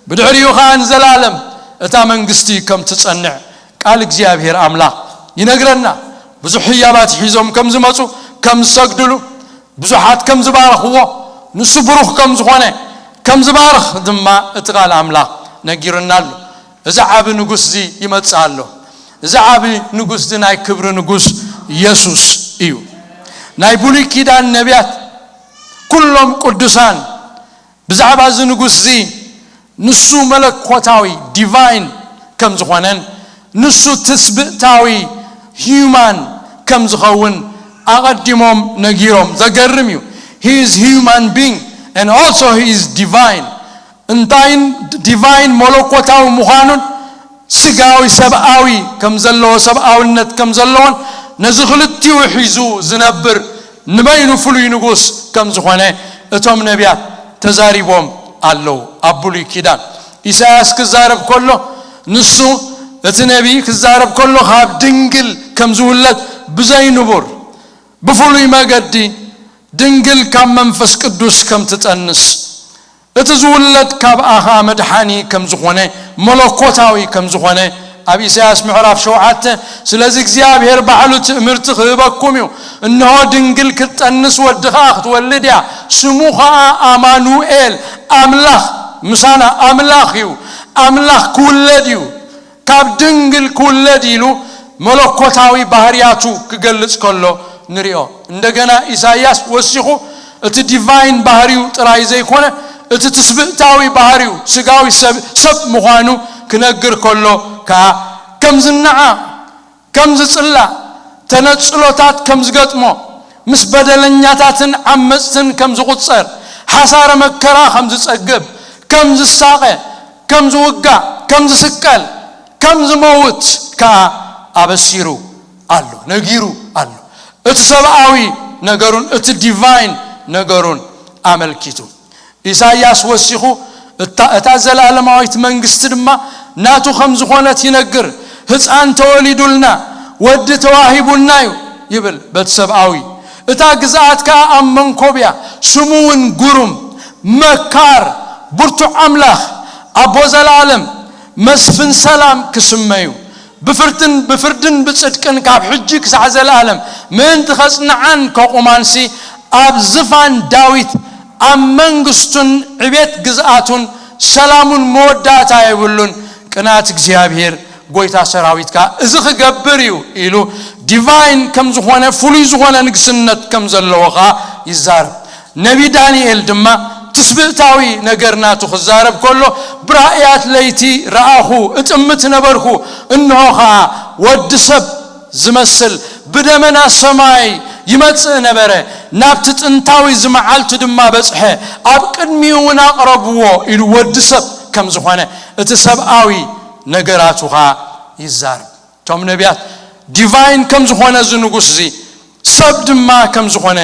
ብድሕሪኡ ኸኣ ንዘለኣለም እታ መንግስቲ ከም ትጸንዕ ቃል እግዚኣብሔር ኣምላኽ ይነግረና። ብዙሕ ህያባት ሒዞም ከም ዝመጹ፣ ከም ዝሰግድሉ፣ ብዙሓት ከም ዝባረኽዎ፣ ንሱ ብሩኽ ከም ዝኾነ፣ ከም ዝባርኽ ድማ እቲ ቃል ኣምላኽ ነጊሩና ኣሎ። እዚ ዓቢ ንጉስ እዚ ይመጽእ ኣሎ። እዚ ዓቢ ንጉስ እዚ ናይ ክብሪ ንጉስ የሱስ እዩ። ናይ ብሉይ ኪዳን ነቢያት፣ ኩሎም ቅዱሳን ብዛዕባ እዚ ንጉስ እዚ፣ ንሱ መለኮታዊ፣ ዲቫይን፣ ከም ዝኾነን፣ ንሱ ትስብእታዊ፣ ሂዩማን፣ ከም ዝኸውን ኣቐዲሞም ነጊሮም። ዘገርም እዩ። He is human being and also he is divine። እንታይን ዲቫይን፣ መለኮታዊ ምዃኑን፣ ስጋዊ ሰብኣዊ ከም ዘለዎ፣ ሰብኣውነት ከም ዘለዎን፣ ነዚ ክልቲኡ ሒዙ ዝነብር፣ ንበይኑ ፍሉይ ንጉስ ከም ዝኾነ እቶም ነቢያት ተዛሪቦም ኣለዉ። ኣብ ብሉይ ኪዳን ኢሳያስ ክዛረብ ከሎ፣ ንሱ፣ እቲ ነቢይ ክዛረብ ከሎ፣ ካብ ድንግል ከም ዝውለድ ብዘይንቡር፣ ብፍሉይ መገዲ ድንግል ካብ መንፈስ ቅዱስ ከም ትጠንስ፣ እቲ ዝውለድ ካብኣ ኸኣ መድሓኒ ከም ዝኾነ፣ መለኮታዊ ከም ዝኾነ፣ ኣብ ኢሳያስ ምዕራፍ ሸውዓተ፣ ስለዚ እግዚኣብሔር ባዕሉ ትእምርቲ ክህበኩም እዩ፣ እንሆ ድንግል ክትጠንስ ወዲ ኸኣ ክትወልድ እያ፣ ስሙ ኸኣ ኣማኑኤል፣ ኣምላኽ ምሳና፣ ኣምላኽ እዩ፣ ኣምላኽ ክውለድ እዩ፣ ካብ ድንግል ክውለድ ኢሉ መለኮታዊ ባህርያቱ ክገልጽ ከሎ ንሪኦ። እንደገና ኢሳይያስ ወሲኹ እቲ ዲቫይን ባህሪው ጥራይ ዘይኮነ፣ እቲ ትስብእታዊ ባህሪው፣ ስጋዊ ሰብ፣ ሰብ ምዃኑ ክነግር ከሎ ከኣ፣ ከም ዝነዓ፣ ከም ዝጽላእ፣ ተነጽሎታት ከም ዝገጥሞ፣ ምስ በደለኛታትን ዓመጽትን ከም ዝቑጸር፣ ሓሳረ መከራ ከም ዝጸግብ፣ ከም ዝሳቐ፣ ከም ዝውጋእ፣ ከም ዝስቀል፣ ከም ዝመውት ከኣ ኣበሲሩ ኣሎ፣ ነጊሩ ኣሎ። እቲ ሰብኣዊ ነገሩን እቲ ዲቫይን ነገሩን ኣመልኪቱ። ኢሳይያስ ወሲኹ፣ እታ፣ እታ ዘለኣለማዊት መንግስቲ ድማ ናቱ ከም ዝኾነት ይነግር። ህፃን ተወሊዱልና፣ ወዲ ተዋሂቡና እዩ ይብል በቲ ሰብኣዊ። እታ ግዝኣት ከኣ ኣብ መንኮብ እያ፣ ስሙ እውን ግሩም፣ መካር፣ ብርቱዕ ኣምላኽ፣ ኣቦ ዘለኣለም፣ መስፍን ሰላም ክስመ እዩ። ብፍርድን፣ ብፍርድን ብጽድቅን ካብ ሕጂ ክሳዕ ዘለኣለም ምእንቲ ኸጽንዓን ከቑማንሲ፣ ኣብ ዝፋን ዳዊት፣ ኣብ መንግስቱን ዕቤት ግዝኣቱን ሰላሙን መወዳእታ የብሉን። ቅንኣት እግዚኣብሔር ጐይታ ሰራዊት ከኣ እዚ ክገብር እዩ ኢሉ፣ ዲቫይን ከም ዝኾነ፣ ፍሉይ ዝኾነ ንግስነት ከም ዘለዎ ኸኣ ይዛረብ። ነቢ ዳንኤል ድማ ትስብእታዊ ነገር ናቱ ክዛረብ ከሎ፣ ብራእያት ለይቲ ረኣኹ፣ እጥምት ነበርኩ፣ እንሆ ኸዓ ወዲ ሰብ ዝመስል ብደመና ሰማይ ይመጽእ ነበረ፣ ናብቲ ጥንታዊ ዝመዓልቱ ድማ በጽሐ፣ ኣብ ቅድሚኡ እውን ኣቕረብዎ ኢሉ። ወዲ ሰብ ከም ዝኾነ እቲ ሰብኣዊ ነገራቱ ኸዓ ይዛረብ። እቶም ነቢያት ዲቫይን ከም ዝኾነ እዚ ንጉስ እዚ ሰብ ድማ ከም ዝኾነ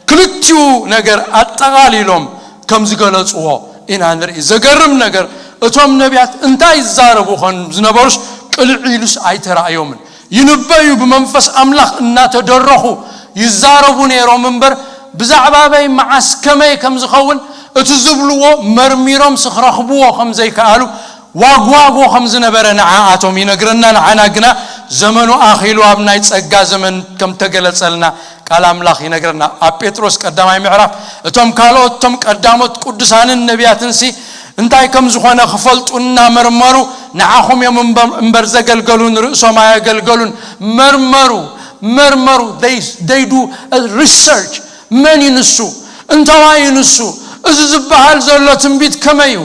ክልቲኡ ነገር ኣጠቓሊሎም ከም ዝገለጽዎ ኢና ንርኢ። ዘገርም ነገር እቶም ነቢያት እንታይ ይዛረቡ ከም ዝነበሩስ ቅልዕ ኢሉስ ኣይተራእዮምን። ይንበዩ ብመንፈስ ኣምላኽ እናተደረኹ ይዛረቡ ነይሮም እምበር ብዛዕባ ኣበይ መዓስ ከመይ ከም ዝኸውን እቲ ዝብልዎ መርሚሮም ስኽረኽብዎ ከም ዘይከኣሉ ዋግዋጎ ከም ዝነበረ ንዓኣቶም ይነግረና። ንዓና ግና ዘመኑ ኣኺሉ ኣብ ናይ ጸጋ ዘመን ከም ተገለጸልና ቃል ኣምላኽ ይነግረና። ኣብ ጴጥሮስ ቀዳማይ ምዕራፍ እቶም ካልኦት እቶም ቀዳሞት ቅዱሳንን ነቢያትንሲ እንታይ ከም ዝኾነ ክፈልጡ እናመርመሩ ንዓኹም እዮም እምበር ዘገልገሉ ንርእሶም ኣየገልገሉን። መርመሩ መርመሩ። They do research። መን እዩ ንሱ? እንታዋይ እዩ ንሱ? እዚ ዝበሃል ዘሎ ትንቢት ከመይ እዩ?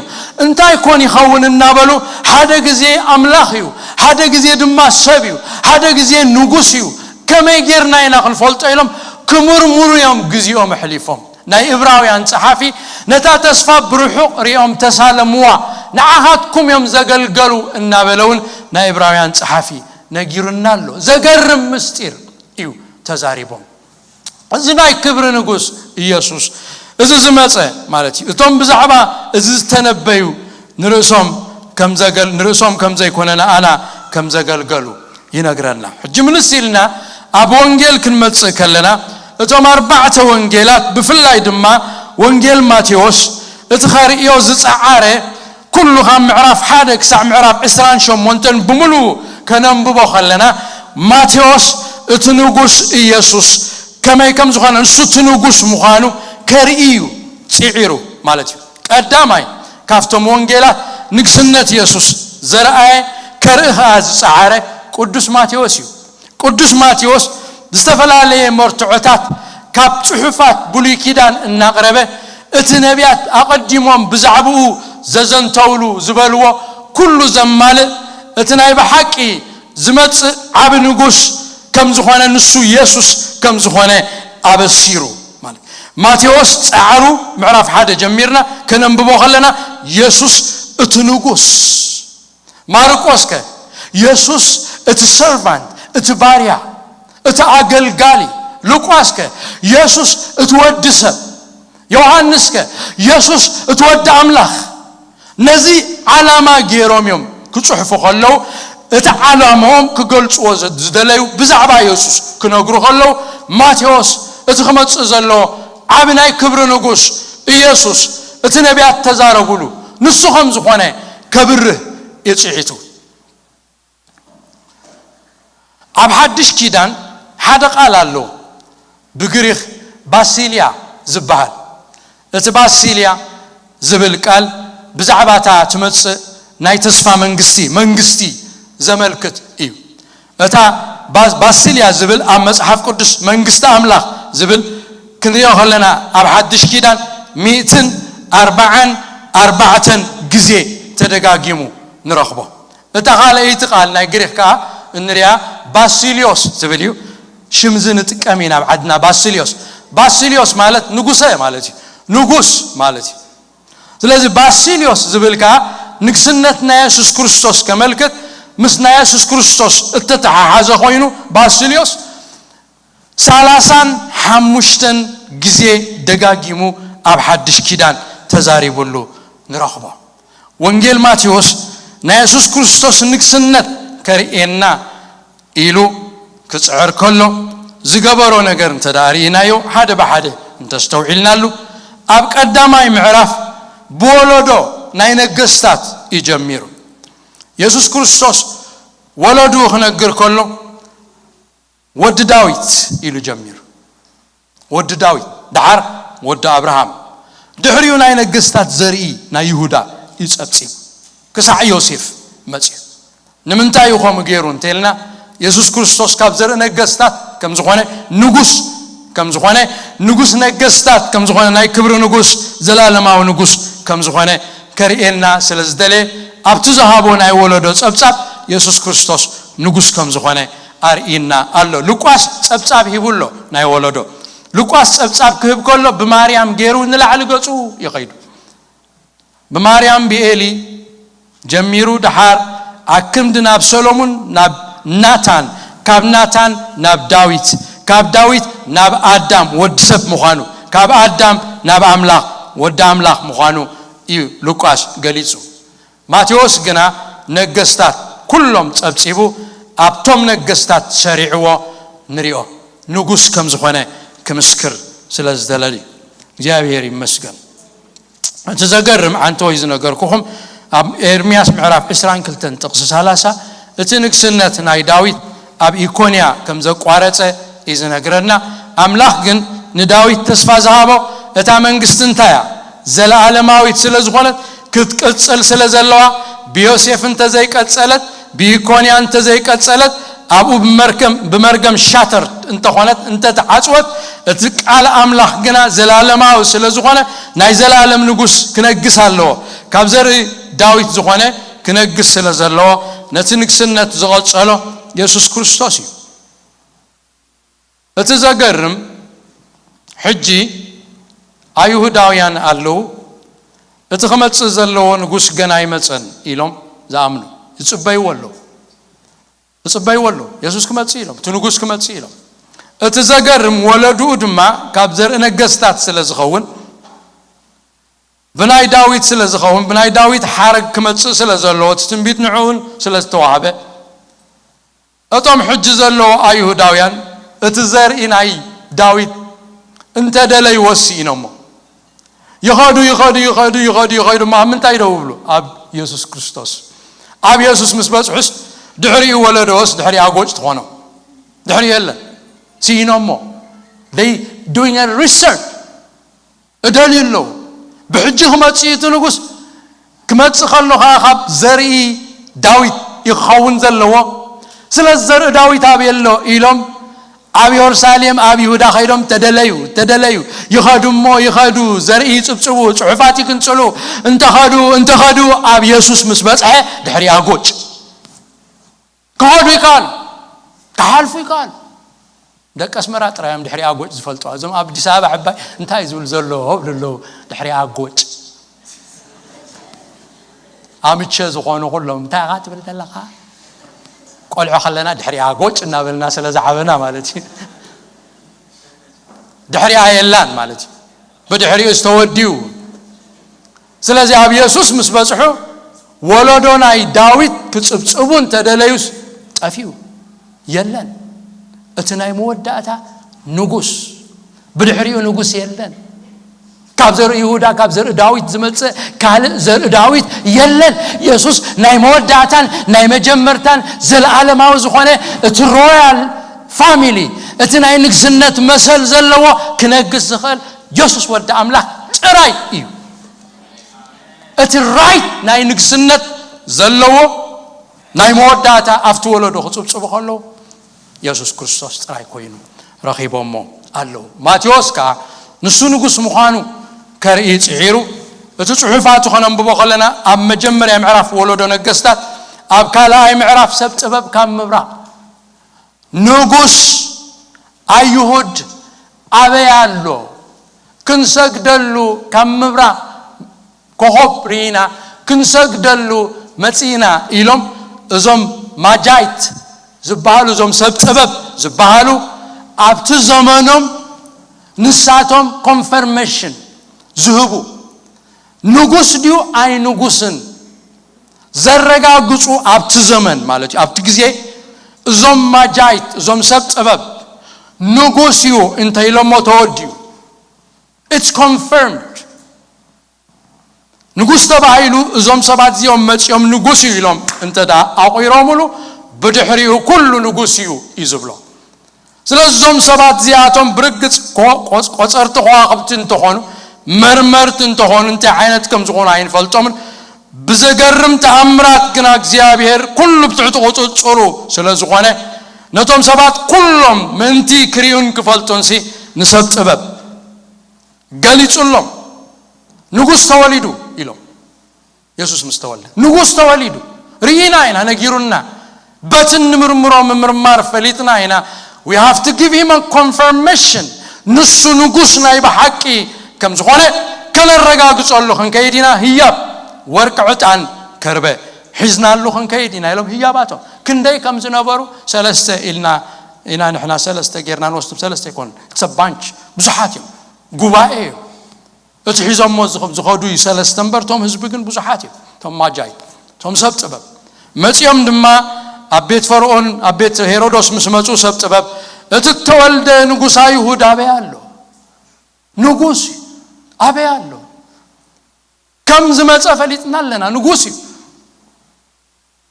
እንታይ ኮን ይኸውን እናበሉ ሓደ ግዜ ኣምላኽ እዩ፣ ሓደ ግዜ ድማ ሰብ እዩ፣ ሓደ ግዜ ንጉስ እዩ፣ ከመይ ጌርና ኢና ክንፈልጦ ኢሎም ክምርምሩ እዮም ግዜኦም ኣሕሊፎም። ናይ እብራውያን ጸሓፊ ነታ ተስፋ ብርሑቕ ሪኦም ተሳለምዋ፣ ንዓኻትኩም እዮም ዘገልገሉ እናበለ እውን ናይ እብራውያን ጸሓፊ ነጊሩና ኣሎ። ዘገርም ምስጢር እዩ ተዛሪቦም። እዚ ናይ ክብሪ ንጉስ ኢየሱስ እዚ ዝመጸ ማለት እዩ። እቶም ብዛዕባ እዚ ዝተነበዩ ንርእሶም ከም ዘገል ንርእሶም ከም ዘይኮነ ንኣና ከም ዘገልገሉ ይነግረና። ሕጂ ምልስ ኢልና ኣብ ወንጌል ክንመጽእ ከለና እቶም ኣርባዕተ ወንጌላት ብፍላይ ድማ ወንጌል ማቴዎስ እቲ ኸርእዮ ዝጸዓረ ኩሉ ካብ ምዕራፍ ሓደ ክሳዕ ምዕራፍ ዕስራን ሸሞንተን ብምሉኡ ከነንብቦ ከለና ማቴዎስ እቲ ንጉስ ኢየሱስ ከመይ ከም ዝኾነ ንሱ እቲ ንጉስ ምዃኑ ከርኢ እዩ ጽዒሩ ማለት እዩ። ቀዳማይ ካብቶም ወንጌላት ንግስነት ኢየሱስ ዘርኣየ ከርኢ ኸኣ ዝጸዓረ ቅዱስ ማቴዎስ እዩ። ቅዱስ ማቴዎስ ዝተፈላለየ መርትዖታት ካብ ጽሑፋት ብሉይ ኪዳን እናቕረበ እቲ ነቢያት ኣቐዲሞም ብዛዕባኡ ዘዘንተውሉ ዝበልዎ ኩሉ ዘማልእ እቲ ናይ ብሓቂ ዝመጽእ ዓቢ ንጉስ ከም ዝኾነ ንሱ የሱስ ከም ዝኾነ ኣበሲሩ ማለት ማቴዎስ ጸዓሩ ምዕራፍ ሓደ ጀሚርና ከነንብቦ ከለና የሱስ እቲ ንጉስ ማርቆስከ የሱስ እቲ ሰርቫንት እቲ ባርያ እቲ ኣገልጋሊ ሉቃስከ የሱስ እቲ ወዲ ሰብ ዮሃንስከ የሱስ እቲ ወዲ ኣምላኽ ነዚ ዓላማ ገይሮም እዮም ክጽሕፉ ከለዉ እቲ ዓላማኦም ክገልጽዎ ዝደለዩ ብዛዕባ የሱስ ክነግሩ ከለዉ ማቴዎስ እቲ ክመጽእ ዘለዎ ዓቢ ናይ ክብሪ ንጉስ ኢየሱስ እቲ ነቢያት ተዛረቡሉ ንሱ ከም ዝኾነ ከብርህ እዩ ጽሒቱ። ኣብ ሓድሽ ኪዳን ሓደ ቃል ኣሎ ብግሪኽ ባሲልያ ዝበሃል። እቲ ባሲልያ ዝብል ቃል ብዛዕባ እታ ትመጽእ ናይ ተስፋ መንግስቲ መንግስቲ ዘመልክት እዩ። እታ ባሲልያ ዝብል ኣብ መጽሓፍ ቅዱስ መንግስቲ ኣምላኽ ዝብል ክንሪኦ ከለና ኣብ ሓድሽ ኪዳን ሚእትን ኣርባዓን ኣርባዕተን ግዜ ተደጋጊሙ ንረኽቦ። እታ ካልኣይቲ ቃል ናይ ግሪክ ከኣ እንሪኣ ባሲልዮስ ትብል እዩ። ሽምዚ ንጥቀም ኢና ኣብ ዓድና ባሲልዮስ። ባሲልዮስ ማለት ንጉሰ ማለት እዩ። ንጉስ ማለት እዩ። ስለዚ ባሲልዮስ ዝብል ከኣ ንግስነት ናይ የሱስ ክርስቶስ ከመልክት ምስ ናይ የሱስ ክርስቶስ እተተሓሓዘ ኮይኑ ባሲልዮስ ሰላሳን ሓሙሽተን ግዜ ደጋጊሙ ኣብ ሓድሽ ኪዳን ተዛሪቡሉ ንረኽቦ። ወንጌል ማቴዎስ ናይ የሱስ ክርስቶስ ንግስነት ከርእየና ኢሉ ክጽዕር ከሎ ዝገበሮ ነገር እንተ ደኣ ርኢናዮ ሓደ ብሓደ እንተስተውዒልናሉ ኣብ ቀዳማይ ምዕራፍ ብወለዶ ናይ ነገስታት እዩ ጀሚሩ። የሱስ ክርስቶስ ወለዱ ክነግር ከሎ ወዲ ዳዊት ኢሉ ጀሚሩ። ወዲ ዳዊት ደሓር ወዲ ኣብርሃም ድሕሪኡ ናይ ነገስታት ዘርኢ ናይ ይሁዳ እዩ ጸብጺቡ ክሳዕ ዮሴፍ መጺኡ። ንምንታይ እዩ ከምኡ ገይሩ እንተልና የሱስ ክርስቶስ ካብ ዘርኢ ነገስታት ከም ዝኾነ ንጉስ ከም ዝኾነ፣ ንጉስ ነገስታት ከም ዝኾነ፣ ናይ ክብሪ ንጉስ፣ ዘላለማዊ ንጉስ ከም ዝኾነ ከርእየና ስለ ዝደለየ፣ ኣብቲ ዝሃቦ ናይ ወለዶ ጸብጻብ የሱስ ክርስቶስ ንጉስ ከም ዝኾነ ኣርእይና ኣሎ። ሉቃስ ጸብጻብ ሂቡ ኣሎ ናይ ወለዶ። ሉቃስ ጸብጻብ ክህብ ከሎ ብማርያም ገይሩ ንላዕሊ ገጹ ይኸይዱ። ብማርያም ብኤሊ ጀሚሩ፣ ደሓር ኣክንዲ ናብ ሰሎሙን፣ ናብ ናታን፣ ካብ ናታን ናብ ዳዊት፣ ካብ ዳዊት ናብ ኣዳም ወዲ ሰብ ምዃኑ፣ ካብ ኣዳም ናብ ኣምላኽ ወዲ ኣምላኽ ምዃኑ እዩ ሉቃስ ገሊጹ። ማቴዎስ ግና ነገስታት ኩሎም ጸብጺቡ፣ ኣብቶም ነገስታት ሰሪዕዎ ንሪኦ፣ ንጉስ ከም ዝኾነ ክምስክር ስለ ዝደለል እዩ። እግዚኣብሔር ይመስገን። እቲ ዘገርም፣ ዓንተወይ ዝነገርኩኹም፣ ኣብ ኤርምያስ ምዕራፍ ዕስራን ክልተን ጥቕሲ ሰላሳ፣ እቲ ንግስነት ናይ ዳዊት ኣብ ኢኮንያ ከም ዘቋረጸ እዩ ዝነግረና። ኣምላኽ ግን ንዳዊት ተስፋ ዝሃቦ፣ እታ መንግስቲ እንታይ እያ? ዘለኣለማዊት ስለ ዝኾነት፣ ክትቅጽል ስለ ዘለዋ፣ ብዮሴፍ እንተዘይቀጸለት፣ ብኢኮንያ እንተዘይቀጸለት፣ ኣብኡ ብመርገም፣ ብመርገም ሻተር እንተኾነት፣ እንተተዓጽወት፣ እቲ ቃል ኣምላኽ ግና ዘላለማዊ ስለ ዝኾነ፣ ናይ ዘላለም ንጉስ ክነግስ ኣለዎ። ካብ ዘርኢ ዳዊት ዝኾነ ክነግስ ስለ ዘለዎ፣ ነቲ ንግስነት ዝቐጸሎ የሱስ ክርስቶስ እዩ። እቲ ዘገርም፣ ሕጂ ኣይሁዳውያን ኣለዉ፣ እቲ ክመጽእ ዘለዎ ንጉስ ገና ኣይመጸን ኢሎም ዝኣምኑ፣ ይጽበይዎ ኣለዉ። ይጽበይዎ ኣለዉ። የሱስ ክመጽእ ኢሎም፣ እቲ ንጉስ ክመጽእ ኢሎም። እቲ ዘገርም፣ ወለድኡ ድማ ካብ ዘርኢ ነገስታት ስለ ዝኸውን፣ ብናይ ዳዊት ስለ ዝኸውን፣ ብናይ ዳዊት ሓረግ ክመጽእ ስለ ዘለዎ፣ እቲ ትንቢት ንዕኡን ስለ ዝተዋህበ፣ እቶም ሕጂ ዘለዉ ኣይሁዳውያን፣ እቲ ዘርኢ ናይ ዳዊት እንተ ደለይዎ ስኢኖሞ። ይኸዱ፣ ይኸዱ፣ ይኸዱ፣ ይኸዱ፣ ይኸዱ፣ እሞ ኣብ ምንታይ ደው ይብሉ? ኣብ የሱስ ክርስቶስ። ኣብ የሱስ ምስ በጽሑስ፣ ድሕሪኡ ወለዶስ፣ ድሕሪኣ ጎጭ ትኾኖም። ድሕሪኡ የለን። ስኢኖሞ። They doing a research። እደልዩ ኣለዉ። ብሕጂ ክመጽእ እቲ ንጉስ፣ ክመጽእ ከሎ ኸኣ ካብ ዘርኢ ዳዊት እዩ ክኸውን ዘለዎ። ስለዚ ዘርኢ ዳዊት ኣበይ ኣሎ ኢሎም ኣብ የሩሳሌም፣ ኣብ ይሁዳ ከይዶም ተደለዩ፣ ተደለዩ። ይኸዱ እሞ ይኸዱ፣ ዘርኢ ይጽብጽቡ፣ ጽሑፋት ይክንጽሉ። እንተኸዱ፣ እንተኸዱ፣ ኣብ የሱስ ምስ በጽሐ ድሕሪኣ ጎጭ። ክኸዱ ይከኣሉ፣ ክሓልፉ ይከኣሉ። ደቂ ኣስመራ ጥራይ እዮም ድሕሪኣ ጎጭ ዝፈልጡ። እዞም ኣብ ኣዲስ ኣበባ ዕባይ እንታይ ዝብል ዘሎ ይብሉ ኣለዉ። ድሕሪኣ ጎጭ። ኣምቸ ዝኾኑ ኩሎም፣ እንታይ ኢኻ ትብል ዘለኻ? ቆልዑ ከለና ድሕሪኣ ጎጭ እናበልና ስለ ዝዓበና ማለት እዩ። ድሕሪኣ የላን ማለት እዩ። ብድሕሪኡ ዝተወድዩ። ስለዚ ኣብ የሱስ ምስ በጽሑ፣ ወለዶ ናይ ዳዊት ክጽብጽቡ እንተደለዩስ፣ ጠፊኡ። የለን። እቲ ናይ መወዳእታ ንጉስ፣ ብድሕሪኡ ንጉስ የለን። ካብ ዘርኢ ይሁዳ፣ ካብ ዘርኢ ዳዊት ዝመጽእ ካልእ ዘርኢ ዳዊት የለን። የሱስ ናይ መወዳእታን ናይ መጀመርታን ዘለኣለማዊ ዝኾነ፣ እቲ ሮያል ፋሚሊ፣ እቲ ናይ ንግስነት መሰል ዘለዎ ክነግስ ዝኽእል የሱስ ወዲ ኣምላኽ ጥራይ እዩ። እቲ ራይት ናይ ንግስነት ዘለዎ ናይ መወዳእታ ኣብቲ ወለዶ ክጽብጽቡ ከለዉ፣ የሱስ ክርስቶስ ጥራይ ኮይኑ ረኺቦሞ ኣለዉ። ማቴዎስ ከኣ ንሱ ንጉስ ምዃኑ ከርኢ ጽዒሩ፣ እቲ ጽሑፋቱ ከነንብቦ ከለና፣ ኣብ መጀመርያ ምዕራፍ ወለዶ ነገስታት፣ ኣብ ካልኣይ ምዕራፍ ሰብ ጥበብ ካብ ምብራቕ፣ ንጉስ ኣይሁድ ኣበይ ኣሎ? ክንሰግደሉ ካብ ምብራቕ ኮኾብ ርኢና፣ ክንሰግደሉ መጺእና ኢሎም፣ እዞም ማጃይት ዝበሃሉ፣ እዞም ሰብ ጥበብ ዝበሃሉ፣ ኣብቲ ዘመኖም ንሳቶም ኮንፈርሜሽን ዝህቡ፣ ንጉስ ድዩ ኣይንጉስን ዘረጋግጹ፣ ኣብቲ ዘመን ማለት እዩ፣ ኣብቲ ግዜ፣ እዞም ማጃይት፣ እዞም ሰብ ጥበብ፣ ንጉስ እዩ እንተ ኢሎሞ ተወዲኡ። It's confirmed። ንጉስ ተባሂሉ፣ እዞም ሰባት እዚኦም መጺኦም ንጉስ እዩ ኢሎም እንተ ደኣ ኣቑይሮምሉ፣ ብድሕሪኡ ኩሉ ንጉስ እዩ እዩ ዝብሎ። ስለዚ እዞም ሰባት እዚኣቶም ብርግጽ ኮ-፣ ቆጽ-፣ ቆጸርቲ ከዋኽብቲ እንተኾኑ፣ መርመርቲ እንተኾኑ፣ እንታይ ዓይነት ከም ዝኾኑ ኣይንፈልጦምን። ብዘገርም ተኣምራት ግና እግዚኣብሔር ኩሉ ብትሕቲ ቁጽጽሩ ስለ ዝኾነ፣ ነቶም ሰባት ኩሎም ምእንቲ ክርእዩን ክፈልጡንሲ፣ ንሰብ ጥበብ ገሊጹሎም። ንጉስ ተወሊዱ ኢሎም። የሱስ ምስ ተወልደ ንጉስ ተወሊዱ ርኢና ኢና፣ ነጊሩና። በቲ ንምርምሮ ምምርማር ፈሊጥና ኢና። We have to give him a confirmation። ንሱ ንጉስ ናይ ብሓቂ ከም ዝኾነ ከነረጋግጸሉ ክንከይድ ኢና። ህያብ ወርቂ፣ ዕጣን፣ ከርበ ሒዝናሉ ክንከይድ ኢና ኢሎም ህያባቶም። ክንደይ ከም ዝነበሩ ሰለስተ ኢልና ኢና ንሕና፣ ሰለስተ ጌርና ንወስድ። ሰለስተ ይኮን፣ it's a bunch፣ ብዙሓት እዮም፣ ጉባኤ እዮም። እቲ ሒዞሞ ዝኸ- ዝኸዱ እዩ ሰለስተ እምበር፣ እቶም ህዝቢ ግን ብዙሓት እዮም። እቶም ማጃይ፣ እቶም ሰብ ጥበብ መጺኦም ድማ ኣብ ቤት ፈርኦን፣ ኣብ ቤት ሄሮዶስ ምስ መጹ፣ ሰብ ጥበብ፣ እቲ እተወልደ ንጉስ ኣይሁድ ኣበይ ኣሎ? ንጉስ እዩ፣ ኣበይ ኣሎ? ከም ዝመጸ ፈሊጥና ኣለና። ንጉስ እዩ።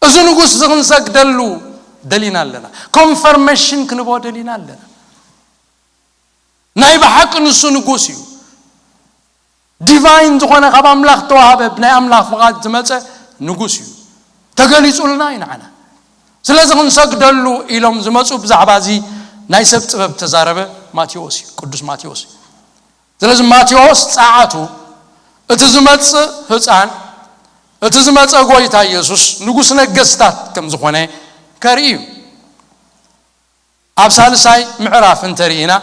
እዚ ንጉስ እዚ ክንሰግደሉ ደሊና ኣለና። ኮንፈርሜሽን ክንቦ ደሊና ኣለና። ናይ ብሓቂ ንሱ ንጉስ እዩ። ዲቫይን ዝኾነ፣ ካብ ኣምላኽ ተዋህበ፣ ብናይ ኣምላኽ ፍቓድ ዝመጸ ንጉስ እዩ። ተገሊጹልና እዩ ንዓና። ስለዚ ክንሰግደሉ ኢሎም ዝመጹ፣ ብዛዕባ እዚ ናይ ሰብ ጥበብ ተዛረበ ማቴዎስ እዩ፣ ቅዱስ ማቴዎስ እዩ። ስለዚ ማቴዎስ ጸዓቱ፣ እቲ ዝመጽእ ህፃን፣ እቲ ዝመጸ ጎይታ ኢየሱስ ንጉስ ነገስታት ከም ዝኾነ ከርኢ እዩ። ኣብ ሳልሳይ ምዕራፍ እንተርኢና፣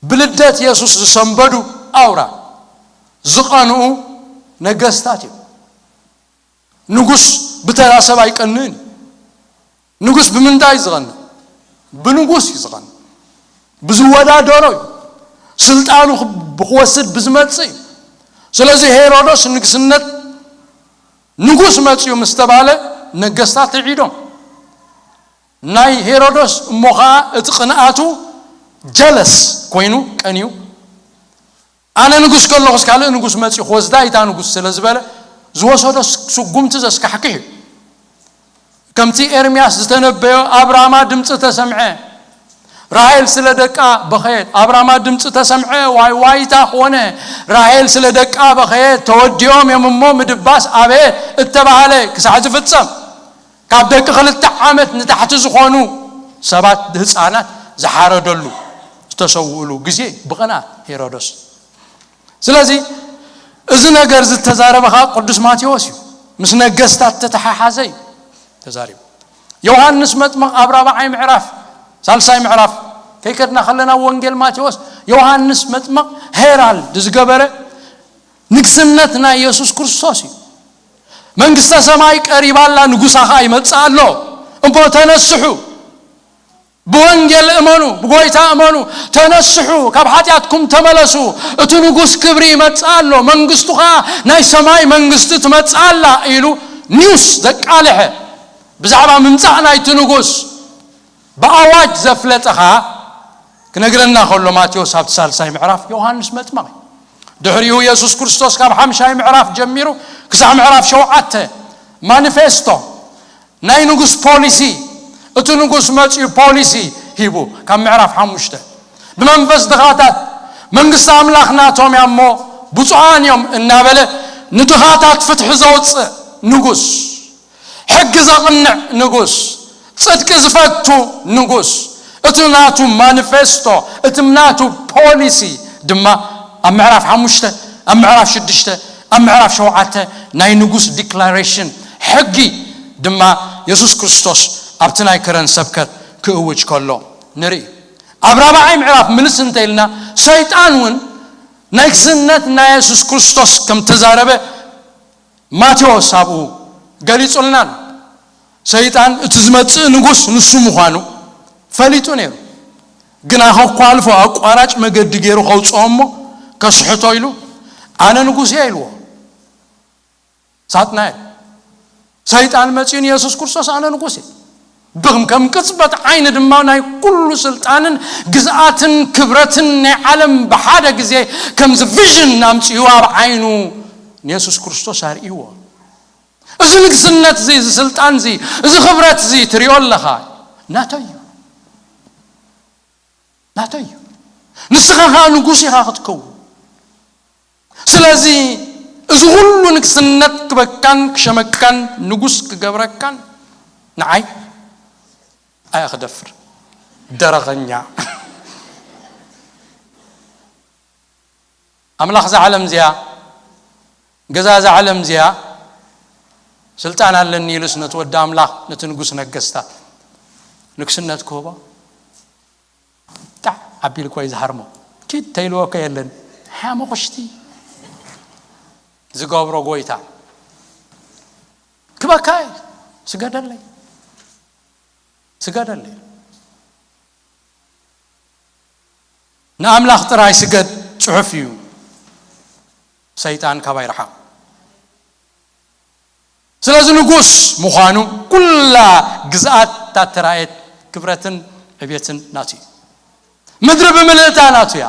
ብልደት የሱስ ዝሰንበዱ ኣውራ ዝቐንኡ ነገስታት እዮም። ንጉስ ብተራ ሰብ ኣይቀንእን እዩ። ንጉስ ብምንታይ እዩ ዝቐንእ? ብንጉስ እዩ ዝቐንእ። ብዝወዳደሮ እዩ። ስልጣኑ ክብ- ብክወስድ ብዝመጽእ እዩ። ስለዚ ሄሮዶስ ንግስነት ንጉስ መጽኡ ምስ ተባለ ነገስታት ርዒዶም። ናይ ሄሮዶስ እሞ ኸዓ እቲ ቅንኣቱ ጀለስ ኮይኑ ቀንዩ፣ ኣነ ንጉስ ከለኹስ ካልእ ንጉስ መጺኡ ክወስዳ እታ ንጉስ ስለ ዝበለ ዝወሰዶ ስጉምቲ ዘስካሕክሕ እዩ። ከምቲ ኤርምያስ ዝተነበዮ ኣብ ራማ ድምፂ ተሰምዐ፣ ራሄል ስለ ደቃ በኸየት። ኣብ ራማ ድምፂ ተሰምዐ፣ ዋይ ዋይታ ኾነ። ራሄል ስለ ደቃ በኸየት፣ ተወዲኦም እዮም እሞ ምድባስ ኣበየት እተባህለ ክሳዕ ዝፍጸም፣ ካብ ደቂ ክልተ ዓመት ንታሕቲ ዝኾኑ ሰባት፣ ህፃናት ዝሓረደሉ፣ ዝተሰውእሉ ግዜ ብቕንኣት ሄሮዶስ። ስለዚ እዚ ነገር ዝተዛረበ ኸዓ ቅዱስ ማቴዎስ እዩ። ምስ ነገስታት ተተሓሓዘ እዩ ተዛሪቡ። ዮሃንስ መጥምቕ ኣብ ራብዓይ ምዕራፍ፣ ሳልሳይ ምዕራፍ ከይከድና ከለና፣ ወንጌል ማቴዎስ፣ ዮሃንስ መጥምቕ ሄራልድ ዝገበረ፣ ንግስነት ናይ የሱስ ክርስቶስ እዩ። መንግስተ ሰማይ ቀሪባ ኣላ፣ ንጉሳ ኸዓ ይመጽእ ኣሎ። እሞ ተነስሑ፣ ብወንጌል እመኑ፣ ብጎይታ እመኑ፣ ተነስሑ፣ ካብ ሓጢኣትኩም ተመለሱ፣ እቲ ንጉስ ክብሪ ይመጽእ ኣሎ፣ መንግስቱ ኸዓ ናይ ሰማይ መንግስቲ ትመጽእ ኣላ ኢሉ ኒውስ ዘቃልሐ፣ ብዛዕባ ምምጻእ ናይቲ ንጉስ ብኣዋጅ ዘፍለጠ ኸዓ ክነግረና ከሎ፣ ማቴዎስ ኣብቲ ሳልሳይ ምዕራፍ፣ ዮሃንስ መጥምቕ እዩ። ድሕሪኡ የሱስ ክርስቶስ ካብ ሓምሻይ ምዕራፍ ጀሚሩ ክሳዕ ምዕራፍ ሸውዓተ ማኒፌስቶ ናይ ንጉስ ፖሊሲ፣ እቲ ንጉስ መጺኡ ፖሊሲ ሂቡ፣ ካብ ምዕራፍ ሓሙሽተ፣ ብመንፈስ ድኻታት መንግስቲ ኣምላኽ ናቶም እያ እሞ ብፁዓን እዮም እናበለ ንድኻታት ፍትሒ ዘውፅእ ንጉስ፣ ሕጊ ዘቕንዕ ንጉስ፣ ጽድቂ ዝፈቱ ንጉስ፣ እቲ ናቱ ማኒፌስቶ፣ እቲ ናቱ ፖሊሲ ድማ ኣብ ምዕራፍ ሓሙሽተ፣ ኣብ ምዕራፍ ሽዱሽተ፣ ኣብ ምዕራፍ ሸውዓተ ናይ ንጉስ ዲክላሬሽን፣ ሕጊ ድማ የሱስ ክርስቶስ ኣብቲ ናይ ከረን ሰብከት ክእውጅ ከሎ ንርኢ። ኣብ ራብዓይ ምዕራፍ ምልስ እንተ ኢልና፣ ሰይጣን እውን ናይ ክስነት ናይ የሱስ ክርስቶስ ከም ተዛረበ ማቴዎስ ኣብኡ ገሊጹልና ኣሎ። ሰይጣን እቲ ዝመጽእ ንጉስ ንሱ ምዃኑ ፈሊጡ ነይሩ። ግና ከኳልፎ፣ ኣቋራጭ መገዲ ገይሩ ከውጽኦ እሞ ከስሕቶ ኢሉ፣ ኣነ ንጉስ እየ ኢልዎ። ሳጥናኤል፣ ሰይጣን መጺኡ ንየሱስ ክርስቶስ ኣነ ንጉስ እየ። ብኽም ከም ቅጽበት ዓይኒ ድማ ናይ ኩሉ ስልጣንን ግዝኣትን ክብረትን ናይ ዓለም ብሓደ ግዜ ከምዚ ቪዥን ኣምጺኡ ኣብ ዓይኑ ንየሱስ ክርስቶስ ኣርእይዎ። እዚ ንግስነት እዚ፣ እዚ ስልጣን እዚ፣ እዚ ክብረት እዚ ትሪኦ ኣለኻ፣ ናተይ እዩ። ናተይ እዩ። ንስኻ ኸዓ ንጉስ ኢኻ ክትከውን። ስለዚ እዚ ኩሉ ንግስነት ክበካን ክሸመካን ንጉስ ክገብረካን ንዓይ ኣያ ክደፍር ደረኸኛ። ኣምላኽ እዛ ዓለም እዚኣ፣ ገዛ እዛ ዓለም እዚኣ ስልጣን ኣለኒ ኢሉስ ነቲ ወዲ ኣምላኽ፣ ነቲ ንጉስ ነገስታት ንግስነት ክህቦ ጣዕ ኣቢሉ እኮ እዩ ዝሃርሞ። ኪድ ተይልዎ እኮ የለን። ሓመቑሽቲ ዝገብሮ ጎይታ ክበካ እዩ። ስገደለይ፣ ስገደለይ። ንኣምላኽ ጥራይ ስገድ ጽሑፍ እዩ። ሰይጣን ካባይ ረሓቕ። ስለዚ ንጉስ ምዃኑ ኩላ ግዝኣት እታ ተራእየት ክብረትን ዕብየትን ናቱ እዩ። ምድሪ ብምልእታ ናቱ እያ።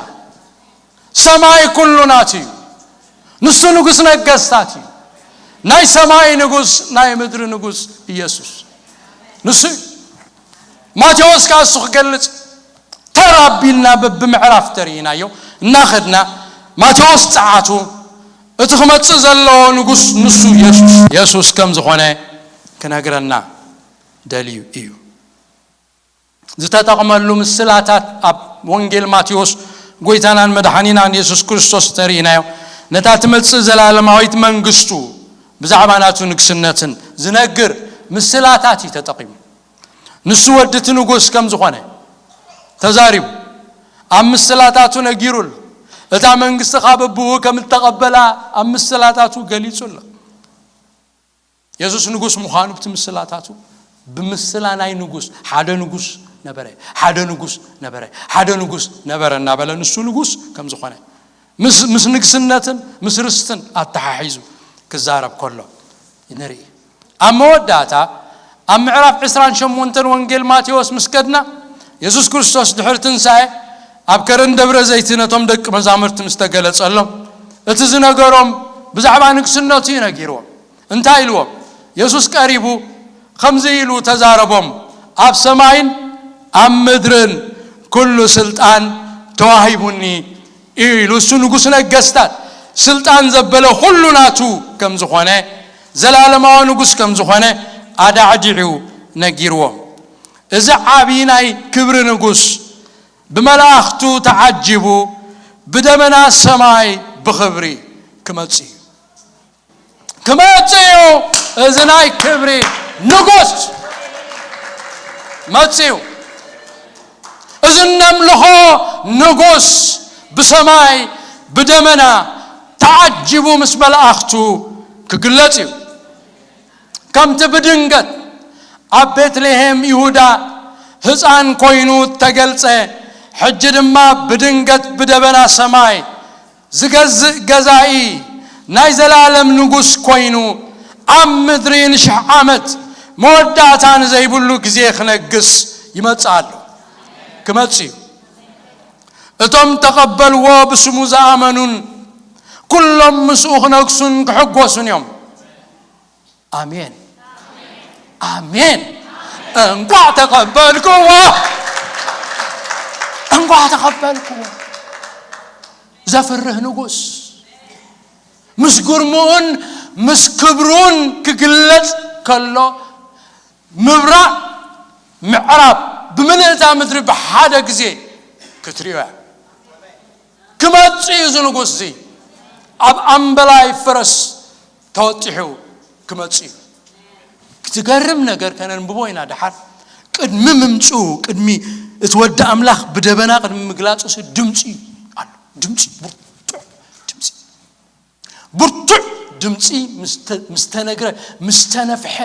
ሰማይ ኩሉ ናቱ እዩ። ንሱ ንጉስ ነገስታት እዩ። ናይ ሰማይ ንጉስ፣ ናይ ምድሪ ንጉስ ኢየሱስ ንሱ እዩ። ማቴዎስ ከኣ እሱ ክገልጽ ተራ ኣቢልና በብምዕራፍ ተርእይናዮ እናኸድና፣ ማቴዎስ ጸዓቱ እቲ ክመጽእ ዘለዎ ንጉስ ንሱ ኢየሱስ፣ ኢየሱስ ከም ዝኾነ ክነግረና ደልዩ እዩ። ዝተጠቕመሉ ምስላታት ኣብ ወንጌል ማቴዎስ ጎይታናን መድሓኒናን የሱስ ክርስቶስ ተርእይናዮ። ነታ ትመጽእ ዘላለማዊት መንግስቱ ብዛዕባ ናቱ ንግስነትን ዝነግር ምስላታት እዩ ተጠቒሙ። ንሱ ወዲ እቲ ንጉስ ከም ዝኾነ ተዛሪቡ፣ ኣብ ምስላታቱ ነጊሩ ኣሎ። እታ መንግስቲ ካብ ኣቦኡ ከም እተቐበላ ኣብ ምስላታቱ ገሊጹ ኣሎ። የሱስ ንጉስ ምዃኑ ብቲ ምስላታቱ፣ ብምስላ ናይ ንጉስ፣ ሓደ ንጉስ ነበረ፣ ሓደ ንጉስ ነበረ፣ ሓደ ንጉስ ነበረ እናበለ ንሱ ንጉስ ከም ዝኾነ ምስ፣ ምስ ንግስነትን ምስ ርስትን ኣተሓሒዙ ክዛረብ ከሎ ንርኢ። ኣብ መወዳእታ ኣብ ምዕራፍ ዕስራን ሸሞንተን ወንጌል ማቴዎስ ምስ ከድና፣ የሱስ ክርስቶስ ድሕሪ ትንሳኤ ኣብ ከረን ደብረ ዘይቲ ነቶም ደቂ መዛሙርቲ ምስ ተገለጸሎም፣ እቲ ዝነገሮም ብዛዕባ ንግስነቱ እዩ ነጊርዎም። እንታይ ኢልዎም? የሱስ ቀሪቡ ከምዚ ኢሉ ተዛረቦም፣ "ኣብ ሰማይን ኣብ ምድርን ኩሉ ስልጣን ተዋሂቡኒ" ኢሉ፣ እሱ ንጉስ ነገስታት፣ ስልጣን ዘበለ ኩሉ ናቱ ከም ዝኾነ፣ ዘላለማዊ ንጉስ ከም ዝኾነ ኣዳዕዲዑ ነጊርዎም። እዚ ዓቢ ናይ ክብሪ ንጉስ ብመላእኽቱ ተዓጂቡ ብደመና ሰማይ ብኽብሪ ክመጽእ እዩ። ክመጽእ እዩ። እዚ ናይ ክብሪ ንጉስ መጽኡ። እዚ እነምልኾ ንጉስ ብሰማይ ብደመና ተዓጂቡ ምስ መላእኽቱ ክግለጽ እዩ። ከምቲ ብድንገት ኣብ ቤትልሔም ይሁዳ ህፃን ኮይኑ እተገልጸ፣ ሕጂ ድማ ብድንገት ብደበና ሰማይ ዝገዝእ ገዛኢ ናይ ዘላለም ንጉስ ኮይኑ ኣብ ምድሪ ንሽሕ ዓመት መወዳእታ ንዘይብሉ ግዜ ክነግስ ይመጽእ ኣሎ። ክመጽእ እዩ። እቶም ተቐበልዎ ብስሙ ዝኣመኑን ኩሎም ምስኡ ክነግሱን ክሕጎሱን እዮም። ኣሜን። ኣሜን። እንቋዕ ተቐበልክዎ። እንቋዕ ተቐበልክዎ። ዘፍርህ ንጉስ ምስ ግርምኡን ምስ ክብሩን ክግለጽ ከሎ፣ ምብራቕ ምዕራብ ብምልእታ ምድሪ ብሓደ ግዜ ክትርእዮ እያ። ክመጽእ እዩ እዚ ንጉስ እዚ። ኣብ ኣምበላይ ፈረስ ተወጢሑ ክመጽእ እዩ። ክትገርም ነገር ከነንብቦ ኢና ደሓር። ቅድሚ ምምጽኡ፣ ቅድሚ እቲ ወዲ ኣምላኽ ብደበና ቅድሚ ምግላጹ ሲ ድምጺ ኣሎ። ድምጺ፣ ብርቱዕ ድምጺ። ብርቱዕ ድምጺ ምስ ተ-፣ ምስ ተነግረ፣ ምስ ተነፍሐ፣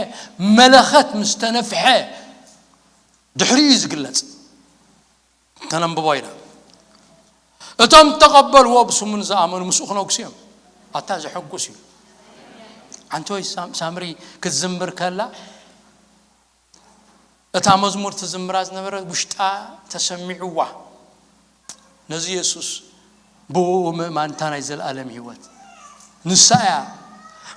መለኸት ምስ ተነፍሐ ድሕሪኡ እዩ ዝግለጽ። ከነንብቦ ኢና። እቶም ተቐበልዎ ብስሙ ንዝኣመኑ ምስኡ ክነግሱ እዮም። ኣታ ዘሐጉስ እዩ። ሓንቲ ወይ ሳም-፣ ሳምሪ ክትዝምር ከላ፣ እታ መዝሙር ትዝምራ ዝነበረ ውሽጣ ተሰሚዕዋ። ነዚ የሱስ ብኡ ምእማን እታ ናይ ዘለኣለም ህይወት ንሳ እያ።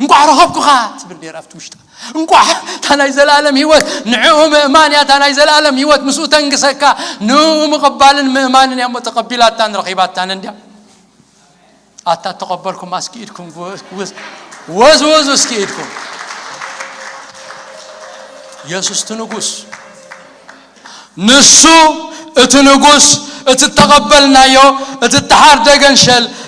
"እንቋዕ ረኸብኩኻ" ትብል ነይራ ኣብቲ ውሽጣ። "እንቋዕ እታ ናይ ዘለኣለም ህይወት፣ ንዕኡ ምእማን እያ እታ ናይ ዘለኣለም ህይወት፣ ምስኡ ተንግሰካ፣ ንኡ ምቕባልን ምእማንን እያ እሞ ተቐቢላታን ረኺባታን እንድያ። ኣታ ተቐበልኩም እስኪ ኢድኩም ወዝ-፣ ወዝ-፣ ወዝ-፣ ወዝ እስኪ ኢድኩም። የሱስ እቲ ንጉስ፣ ንሱ እቲ ንጉስ፣ እቲ እተቐበልናዮ፣ እቲ እተሓርደ ገንሸል፣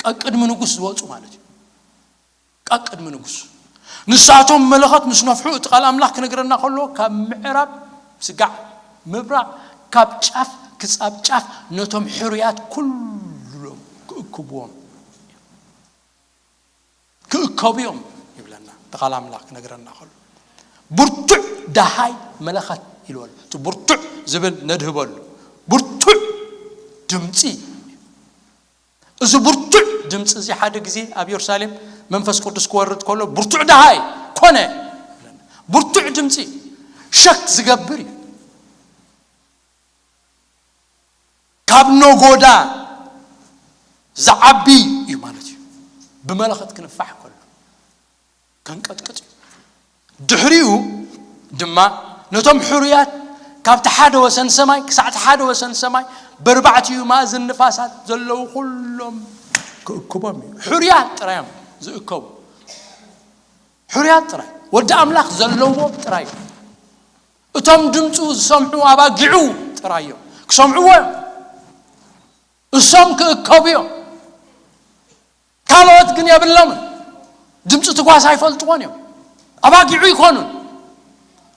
ቀቅድሚ ንጉስ ዝወፁ ማለት እዩ። ቀቅድሚ ንጉስ ንሳቶም መለኸት ምስ ነፍሑ፣ እቲ ቃል ኣምላኽ ክነግረና ከሎ ካብ ምዕራብ ስጋዕ ምብራቕ፣ ካብ ጫፍ ክሳብ ጫፍ ነቶም ሕሩያት ኩሎም ክእክብዎም፣ ክእከቡ እዮም ይብለና እቲ ቃል ኣምላኽ ክነግረና ከሎ። ብርቱዕ ደሃይ መለኸት ኢልወሉ። እቲ ብርቱዕ ዝብል ነድህበሉ ብርቱዕ ድምፂ። እዚ ብርቱዕ ድምፂ እዚ ሓደ ግዜ ኣብ የሩሳሌም መንፈስ ቅዱስ ክወርድ ከሎ ብርቱዕ ደሃይ ኮነ። ብርቱዕ ድምፂ ሸክ ዝገብር እዩ። ካብ ነጎዳ ዝዓቢ እዩ ማለት እዩ። ብመለኸት ክንፋሕ ከሎ ከንቀጥቅጥ እዩ። ድሕሪኡ ድማ ነቶም ሕሩያት ካብቲ ሓደ ወሰን ሰማይ ክሳዕቲ ሓደ ወሰን ሰማይ፣ በርባዕቲኡ ማእዝን ንፋሳት ዘለዉ ኩሎም ክእክቦም እዩ። ሕሩያት ጥራይ እዮም ዝእከቡ። ሕሩያት ጥራይ፣ ወዲ ኣምላኽ ዘለዎም ጥራይ እዮም። እቶም ድምፁ ዝሰምዑ ኣባጊዑ ጥራይ እዮም ክሰምዕዎ እዮም። እሶም ክእከቡ እዮም። ካልኦት ግን የብሎምን። ድምፂ ትጓስ ኣይፈልጥዎን እዮም። ኣባጊዑ ይኮኑን።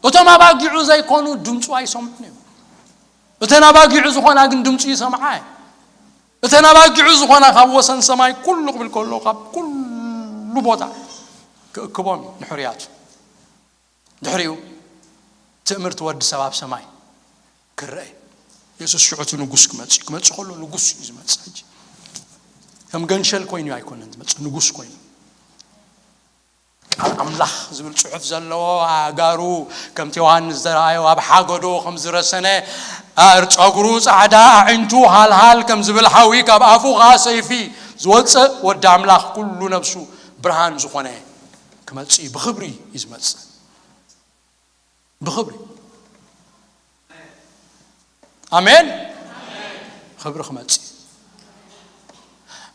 እቶም ኣባጊዑ ዘይኮኑ ድምፁ ኣይሰምዑን እዮም። እተን ኣባጊዑ ዝኾና ግን ድምፁ ይሰምዓ እየን። እተን ኣባጊዑ ዝኾና ካብ ወሰን ሰማይ ኩሉ ክብል ከሎ ካብ ኩሉ ቦታ ክእክቦም እዩ ንሕሩያቱ። ድሕሪኡ ትእምርቲ ወዲ ሰብ ኣብ ሰማይ ክረአ። የሱስ ሽዑ እቲ ንጉስ ክመጽእ እዩ። ክመጽእ ከሎ ንጉስ እዩ ዝመጽእ። ሕጂ ከም ገንሸል ኮይኑ ኣይኮነን ዝመጽእ፣ ንጉስ ኮይኑ። ቃል ኣምላኽ ዝብል ጽሑፍ ዘለዎ ኣእጋሩ ከምቲ ዮሃንስ ዝረኣዮ ኣብ ሓገዶ ከም ዝረሰነ፣ ኣር ጸጉሩ ጻዕዳ፣ ኣዒንቱ ሃልሃል ከም ዝብል ሓዊ፣ ካብ ኣፉ ኸኣ ሰይፊ ዝወጽእ ወዲ ኣምላኽ፣ ኩሉ ነብሱ ብርሃን ዝኾነ ክመጽእ እዩ። ብኽብሪ እዩ ዝመጽእ። ብኽብሪ። ኣሜን። ክብሪ ክመጽእ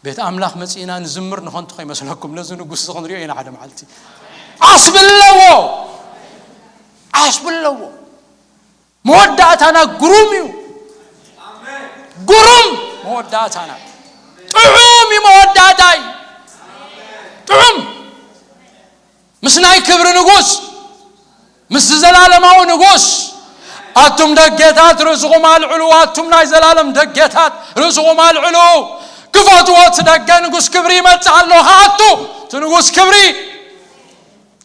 ቤት ኣምላኽ መጺእና ንዝምር ንኾንቱ ከይመስለኩም፣ ነዚ ንጉስ እዚ ክንሪኦ ኢና ሓደ መዓልቲ። ዓስቢ ኣለዎ፣ ዓስቢ ኣለዎ። መወዳእታና ግሩም እዩ። ግሩም መወዳእታና። ጥዑም እዩ መወዳእታይ። ጥዑም። ምስ ናይ ክብሪ ንጉስ፣ ምስ ዘላለማዊ ንጉስ። ኣቱም ደጌታት ርእስኹም ኣልዕሉ፣ ኣቱም ናይ ዘላለም ደጌታት ርእስኹም ኣልዕሉ። ክፈትዎ፣ እቲ ደገ ንጉስ ክብሪ ይመጽእ ኣሎ። ከኣቱ እቲ ንጉስ ክብሪ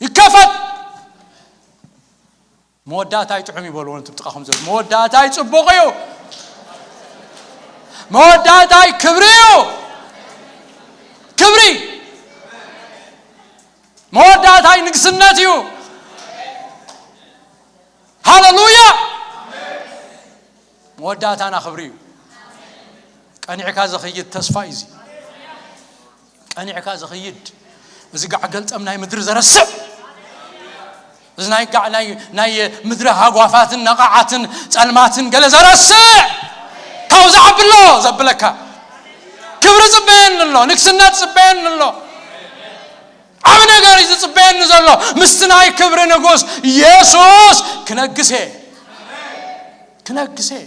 ይከፈት። መወዳእታይ ጥዑም ይበልዎ፣ ነቲ ብጥቓኹም ዘሎ። መወዳእታይ ጽቡቕ እዩ። መወዳእታይ ክብሪ እዩ። ክብሪ። መወዳእታይ ንግስነት እዩ። ሃሌሉያ። መወዳእታና ክብሪ እዩ። ቀኒዕካ ዝኸይድ ተስፋ እዩ እዚ። ቀኒዕካ ዝኸይድ፣ እዚ ጋዕ ገልጠም ናይ ምድሪ ዘረስዕ፣ እዚ ናይ ጋዕ ናይ፣ ናይ ምድሪ ሃጓፋትን ነቓዓትን ጸልማትን ገለ ዘረስዕ፣ ካብኡ ዝዓቢ ኣሎ ዘብለካ። ክብሪ ጽበየኒ ኣሎ፣ ንግስነት ጽበየኒ ኣሎ። ዓቢ ነገር እዩ ዝጽበየኒ ዘሎ። ምስቲ ናይ ክብሪ ንጉስ የሱስ ክነግስ እየ። ክነግስ እየ።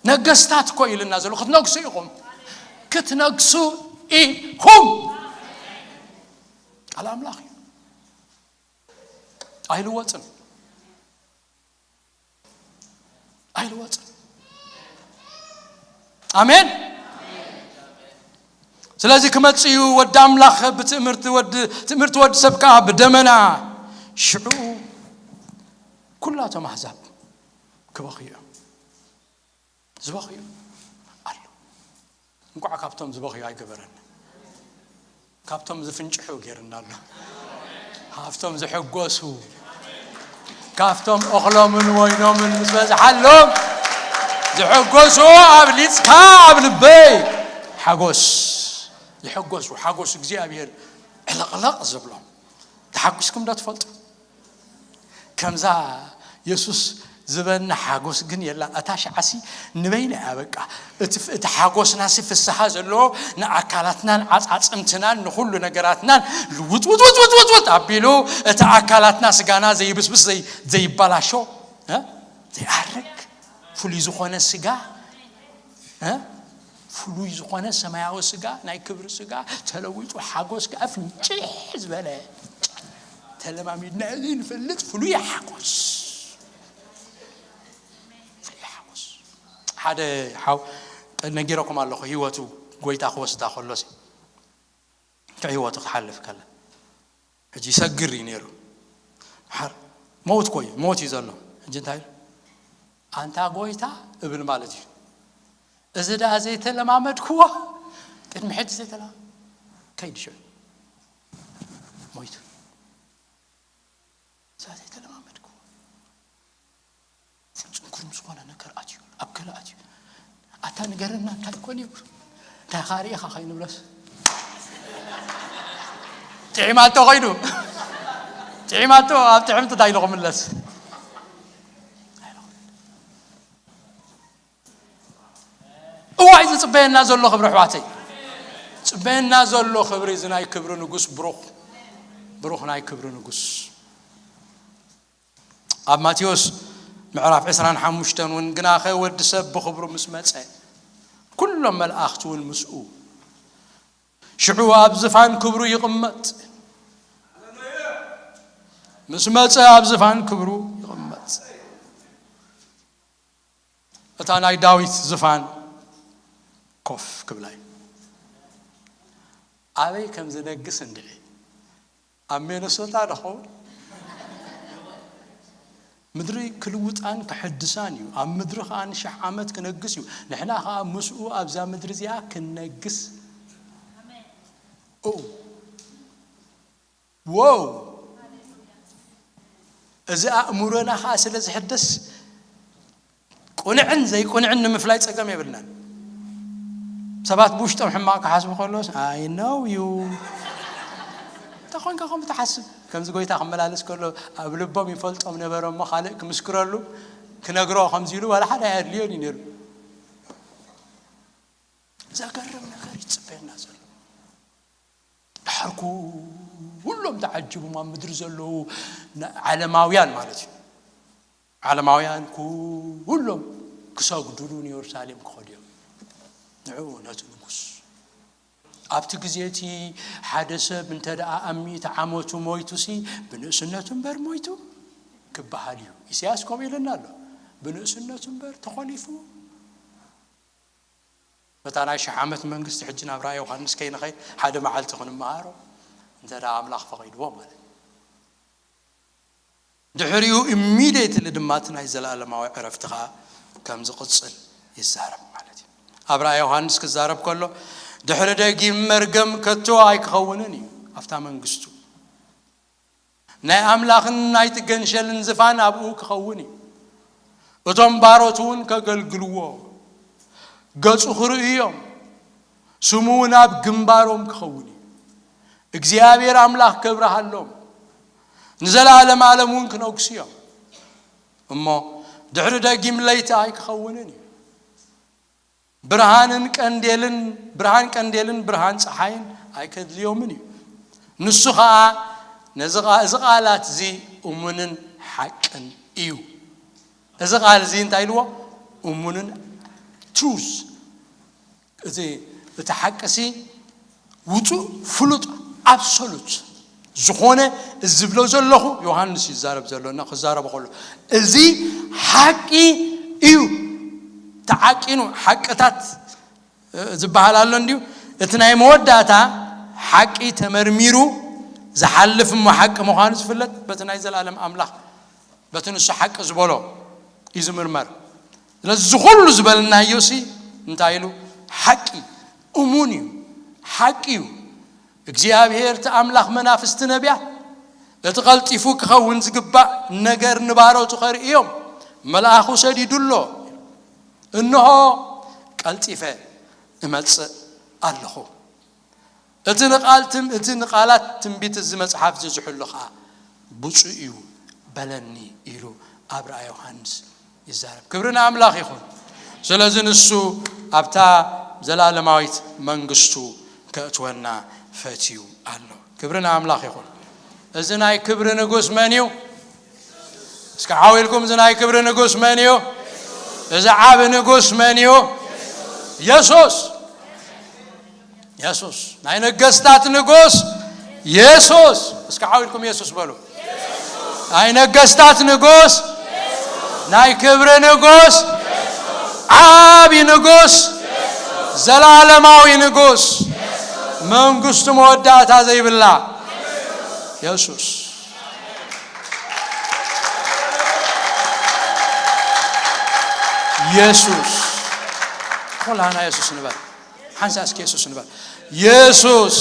ነገስታት እኮ ኢልና ዘሎ ክትነግሱ ኢኹም። ክትነግሱ ኢኹም። ቃል ኣምላኽ እዩ። ኣይልወጥን። ኣይልወጥን። ኣሜን። ስለዚ ክመጽእ እዩ ወዲ ኣምላኽ ብትእምርቲ ወዲ፣ ትእምርቲ ወዲ ሰብ ከኣ ብደመና። ሽዑ ኩላቶም ኣህዛብ ክበኽዩ እዮም። ዝበኽዩ ኣሎ። እንቋዕ ካብቶም ዝበኽዩ ኣይገበረና። ካብቶም ዝፍንጭሑ ገይርና ኣሎ። ካብቶም ዝሕጎሱ፣ ካብቶም እኽሎምን ወይኖምን ምስ በዝሓሎም ዝሕጎሱ ኣብሊጽካ ኣብ ልበይ ሓጎስ። ዝሕጎሱ፣ ሓጎስ እግዚኣብሔር ዕልቕልቕ ዝብሎም። ተሓጒስኩም ዶ ትፈልጡ? ከምዛ የሱስ ዝበና ሓጎስ ግን የላ። እታ ሸዓሲ ንበይና እያ በቃ። እቲ ፍ-፣ እቲ ሓጎስናሲ ፍስሓ ዘለዎ ንኣካላትናን ዓጻጽምትናን ንኹሉ ነገራትናን ልውጥ ውጥ ውጥ ውጥ ውጥ ውጥ ኣቢሉ እቲ ኣካላትና ስጋና ዘይብስብስ ዘይ-፣ ዘይበላሾ፣ እ? ዘይኣርግ ፍሉይ ዝኾነ ስጋ፣ እ? ፍሉይ ዝኾነ ሰማያዊ ስጋ፣ ናይ ክብሪ ስጋ ተለዊጡ ሓጎስ ከኣ ፍንጭሕ ዝበለ ተለማሚድና እዚ ንፈልጥ ፍሉይ ሓጎስ። ፍሉይ ሓጎስ። ሓደ ሓው ነጊረኩም ኣለኹ፣ ህይወቱ ጎይታ ክወስዳ ከሎሲ፣ ህይወቱ ክሓልፍ ከላ፣ ሕጂ ይሰግር እዩ ነይሩ። ሓር-፣ ሞት እኮ እዩ፣ ሞት እዩ ዘሎ። ሕጂ እንታይ ኢሉ? ኣንታ ጎይታ እብል ማለት እዩ። እዚ ደኣ ዘይተለማመድክዎ፣ ቅድሚ ሕጂ ዘይተለማ-፣ ከይዱ ሽዑ ሞይቱ። እዛ ዘይተለማመድክዎ። ጽንኩር ምስ ዝኾነ ነገር ኣትዩ፣ ኣብ ገለ ኣትዩ። ኣታ ንገረና እንታይ ኮን እዩ? እንታይ ኻሪ ኢኻ ከይንብለስ? ጥዒማቶ ኸይዱ። ጥዒማቶ ኣብ ጥዕምቲ እንታይ ኢሉ ክምለስ? እዋይ ዝጽበየና ዘሎ ክብሪ ኣሕዋተይ። ጽበየና ዘሎ ክብሪ እዚ ናይ ክብሪ ንጉስ ብሩኽ። ብሩኽ ናይ ክብሪ ንጉስ። ኣብ ማቴዎስ ምዕራፍ ዕስራን ሓሙሽተን እውን፣ "ግናኸ ወዲ ሰብ ብኽብሩ ምስ መጸ፣ ኩሎም መላእኽቲ እውን ምስኡ፣ ሽዑ ኣብ ዝፋን ክብሩ ይቕመጥ። ምስ መጸ ኣብ ዝፋን ክብሩ ይቕመጥ። እታ ናይ ዳዊት ዝፋን ኮፍ ክብላ እዩ። ኣበይ ከም ዝነግስ እንድዒ፣ ኣብ ሚነሶታ ዶ ኸውን? ምድሪ ክልውጣን ክሕድሳን እዩ። ኣብ ምድሪ ኸኣ ንሽሕ ዓመት ክነግስ እዩ። ንሕና ኸኣ ምስኡ ኣብዛ ምድሪ እዚኣ ክንነግስ። ኦ፣ ዎው! እዚ ኣእምሮና ኸኣ ስለ ዝሕደስ፣ ቁንዕን ዘይቁንዕን ንምፍላይ ጸገም የብልናን። ሰባት ብውሽጦም ሕማቕ ክሓስቡ ከለውስ፣ "I know you." እንታይ ኾንካ ከምኡ ትሓስብ? ከምዚ ጎይታ ክመላለስ ከሎ፣ ኣብ ልቦም ይፈልጦም ነበረ እሞ፣ ካልእ ክምስክረሉ፣ ክነግሮ ከምዚ ኢሉ ዋላ ሓደ ኣየድልዮን እዩ ነይሩ። ዘገርም ነገር ይጽበየና ዘሎ። ድሓር ኩሎም ተዓጅቦም ኣብ ምድሪ ዘለዉ ን-፣ ዓለማውያን ማለት እዩ። ዓለማውያን ኩሎም ክሰግዱሉ ንየሩሳሌም ክኸዱ እዮም። ንዕኡ ነቲ ንጉስ ኣብቲ ግዜ እቲ ሓደ ሰብ እንተ ደኣ ኣብ ሚእቲ ዓመቱ ሞይቱሲ ብንእስነቱ እምበር ሞይቱ ክበሃል እዩ። ኢሳያስ ከምኡ ኢሉና ኣሎ። ብንእስነቱ እምበር ተኾሊፉ። በታ ናይ ሽሕ ዓመት መንግስቲ ሕጂ ናብ ራእይ ዮሃንስ ከይንኸይድ ሓደ መዓልቲ ክንመሃሮ እንተ ደኣ ኣምላኽ ፈቒድዎ ማለት እዩ። ድሕሪኡ ኢሚድየትሊ ድማ እቲ ናይ ዘለኣለማዊ ዕረፍቲ ኸኣ ከም ዝቕጽል ይዛረብ ማለት እዩ። ኣብ ራእይ ዮሃንስ ክዛረብ ከሎ ድሕሪ ደጊም መርገም ከቶ ኣይክኸውንን እዩ ኣብታ መንግስቱ። ናይ ኣምላኽን ናይቲ ገንሸልን ዝፋን ኣብኡ ክኸውን እዩ። እቶም ባሮት እውን ከገልግልዎ ገጹ ክርእዩ እዮም። ስሙ እውን ኣብ ግንባሮም ክኸውን እዩ። እግዚኣብሔር ኣምላኽ ከብርሃሎም፣ ንዘለኣለም ዓለም እውን ክነግሱ እዮም። እሞ ድሕሪ ደጊም ለይቲ ኣይክኸውንን እዩ። ብርሃንን ቀንዴልን፣ ብርሃን ቀንዴልን ብርሃን ፀሓይን ኣይከድልዮምን እዩ። ንሱ ኸዓ ነዚ ቓ-፣ እዚ ቃላት እዚ እሙንን ሓቅን እዩ። እዚ ቃል እዚ እንታይ ኢልዎ? እሙንን ትሩዝ። እዚ፣ እቲ ሓቂ ሲ ውጹእ፣ ፍሉጥ፣ ኣብሶሉት ዝኾነ እዚ ዝብሎ ዘለኹ ዮሃንስ ይዛረብ ዘሎ እና ክዛረቦ ከሎ እዚ ሓቂ እዩ። ተዓቂኑ ሓቅታት፣ እ፣ ዝበሃል ኣሎ እንድዩ። እቲ ናይ መወዳእታ ሓቂ ተመርሚሩ ዝሓልፍ እሞ ሓቂ ምዃኑ ዝፍለጥ በቲ ናይ ዘላለም ኣምላኽ በቲ ንሱ ሓቂ ዝበሎ እዩ ዝምርመር። ስለዚ እዚ ኩሉ ዝበልናዮ ሲ እንታይ ኢሉ? ሓቂ እሙን እዩ፣ ሓቂ እዩ። እግዚኣብሔር እቲ ኣምላኽ መናፍስቲ ነቢያት እቲ ቀልጢፉ ክኸውን ዝግባእ ነገር ንባሮቱ ከርእዮም መልኣኹ ሰዲዱ ኣሎ። እንሆ ቀልጢፈ እመጽእ ኣለኹ። እቲ ንቓል ትም-፣ እቲ ንቓላት ትንቢት እዚ መጽሓፍ እዚ ዝሕሉ ኸኣ ብፁዕ እዩ በለኒ ኢሉ ኣብ ራእይ ዮሃንስ ይዛረብ። ክብሪ ንኣምላኽ ይኹን። ስለዚ ንሱ ኣብታ ዘላለማዊት መንግስቱ ከእትወና ፈትዩ ኣሎ። ክብሪ ንኣምላኽ ይኹን። እዚ ናይ ክብሪ ንጉስ መን እዩ? እስኪ ሓው ኢልኩም፣ እዚ ናይ ክብሪ ንጉስ መን እዩ? እዚ ዓቢ ንጉስ መን እዩ? የሱስ። የሱስ ናይ ነገስታት ንጉስ የሱስ። እስኪ ሓው ኢልኩም የሱስ በሉ። ናይ ነገስታት ንጉስ፣ ናይ ክብሪ ንጉስ፣ ዓቢ ንጉስ፣ ዘላለማዊ ንጉስ፣ መንግስቱ መወዳእታ ዘይብላ የሱስ። የሱስ። ኩላና የሱስ ንበል። ሓንሳ እስኪ የሱስ ንበል። የሱስ።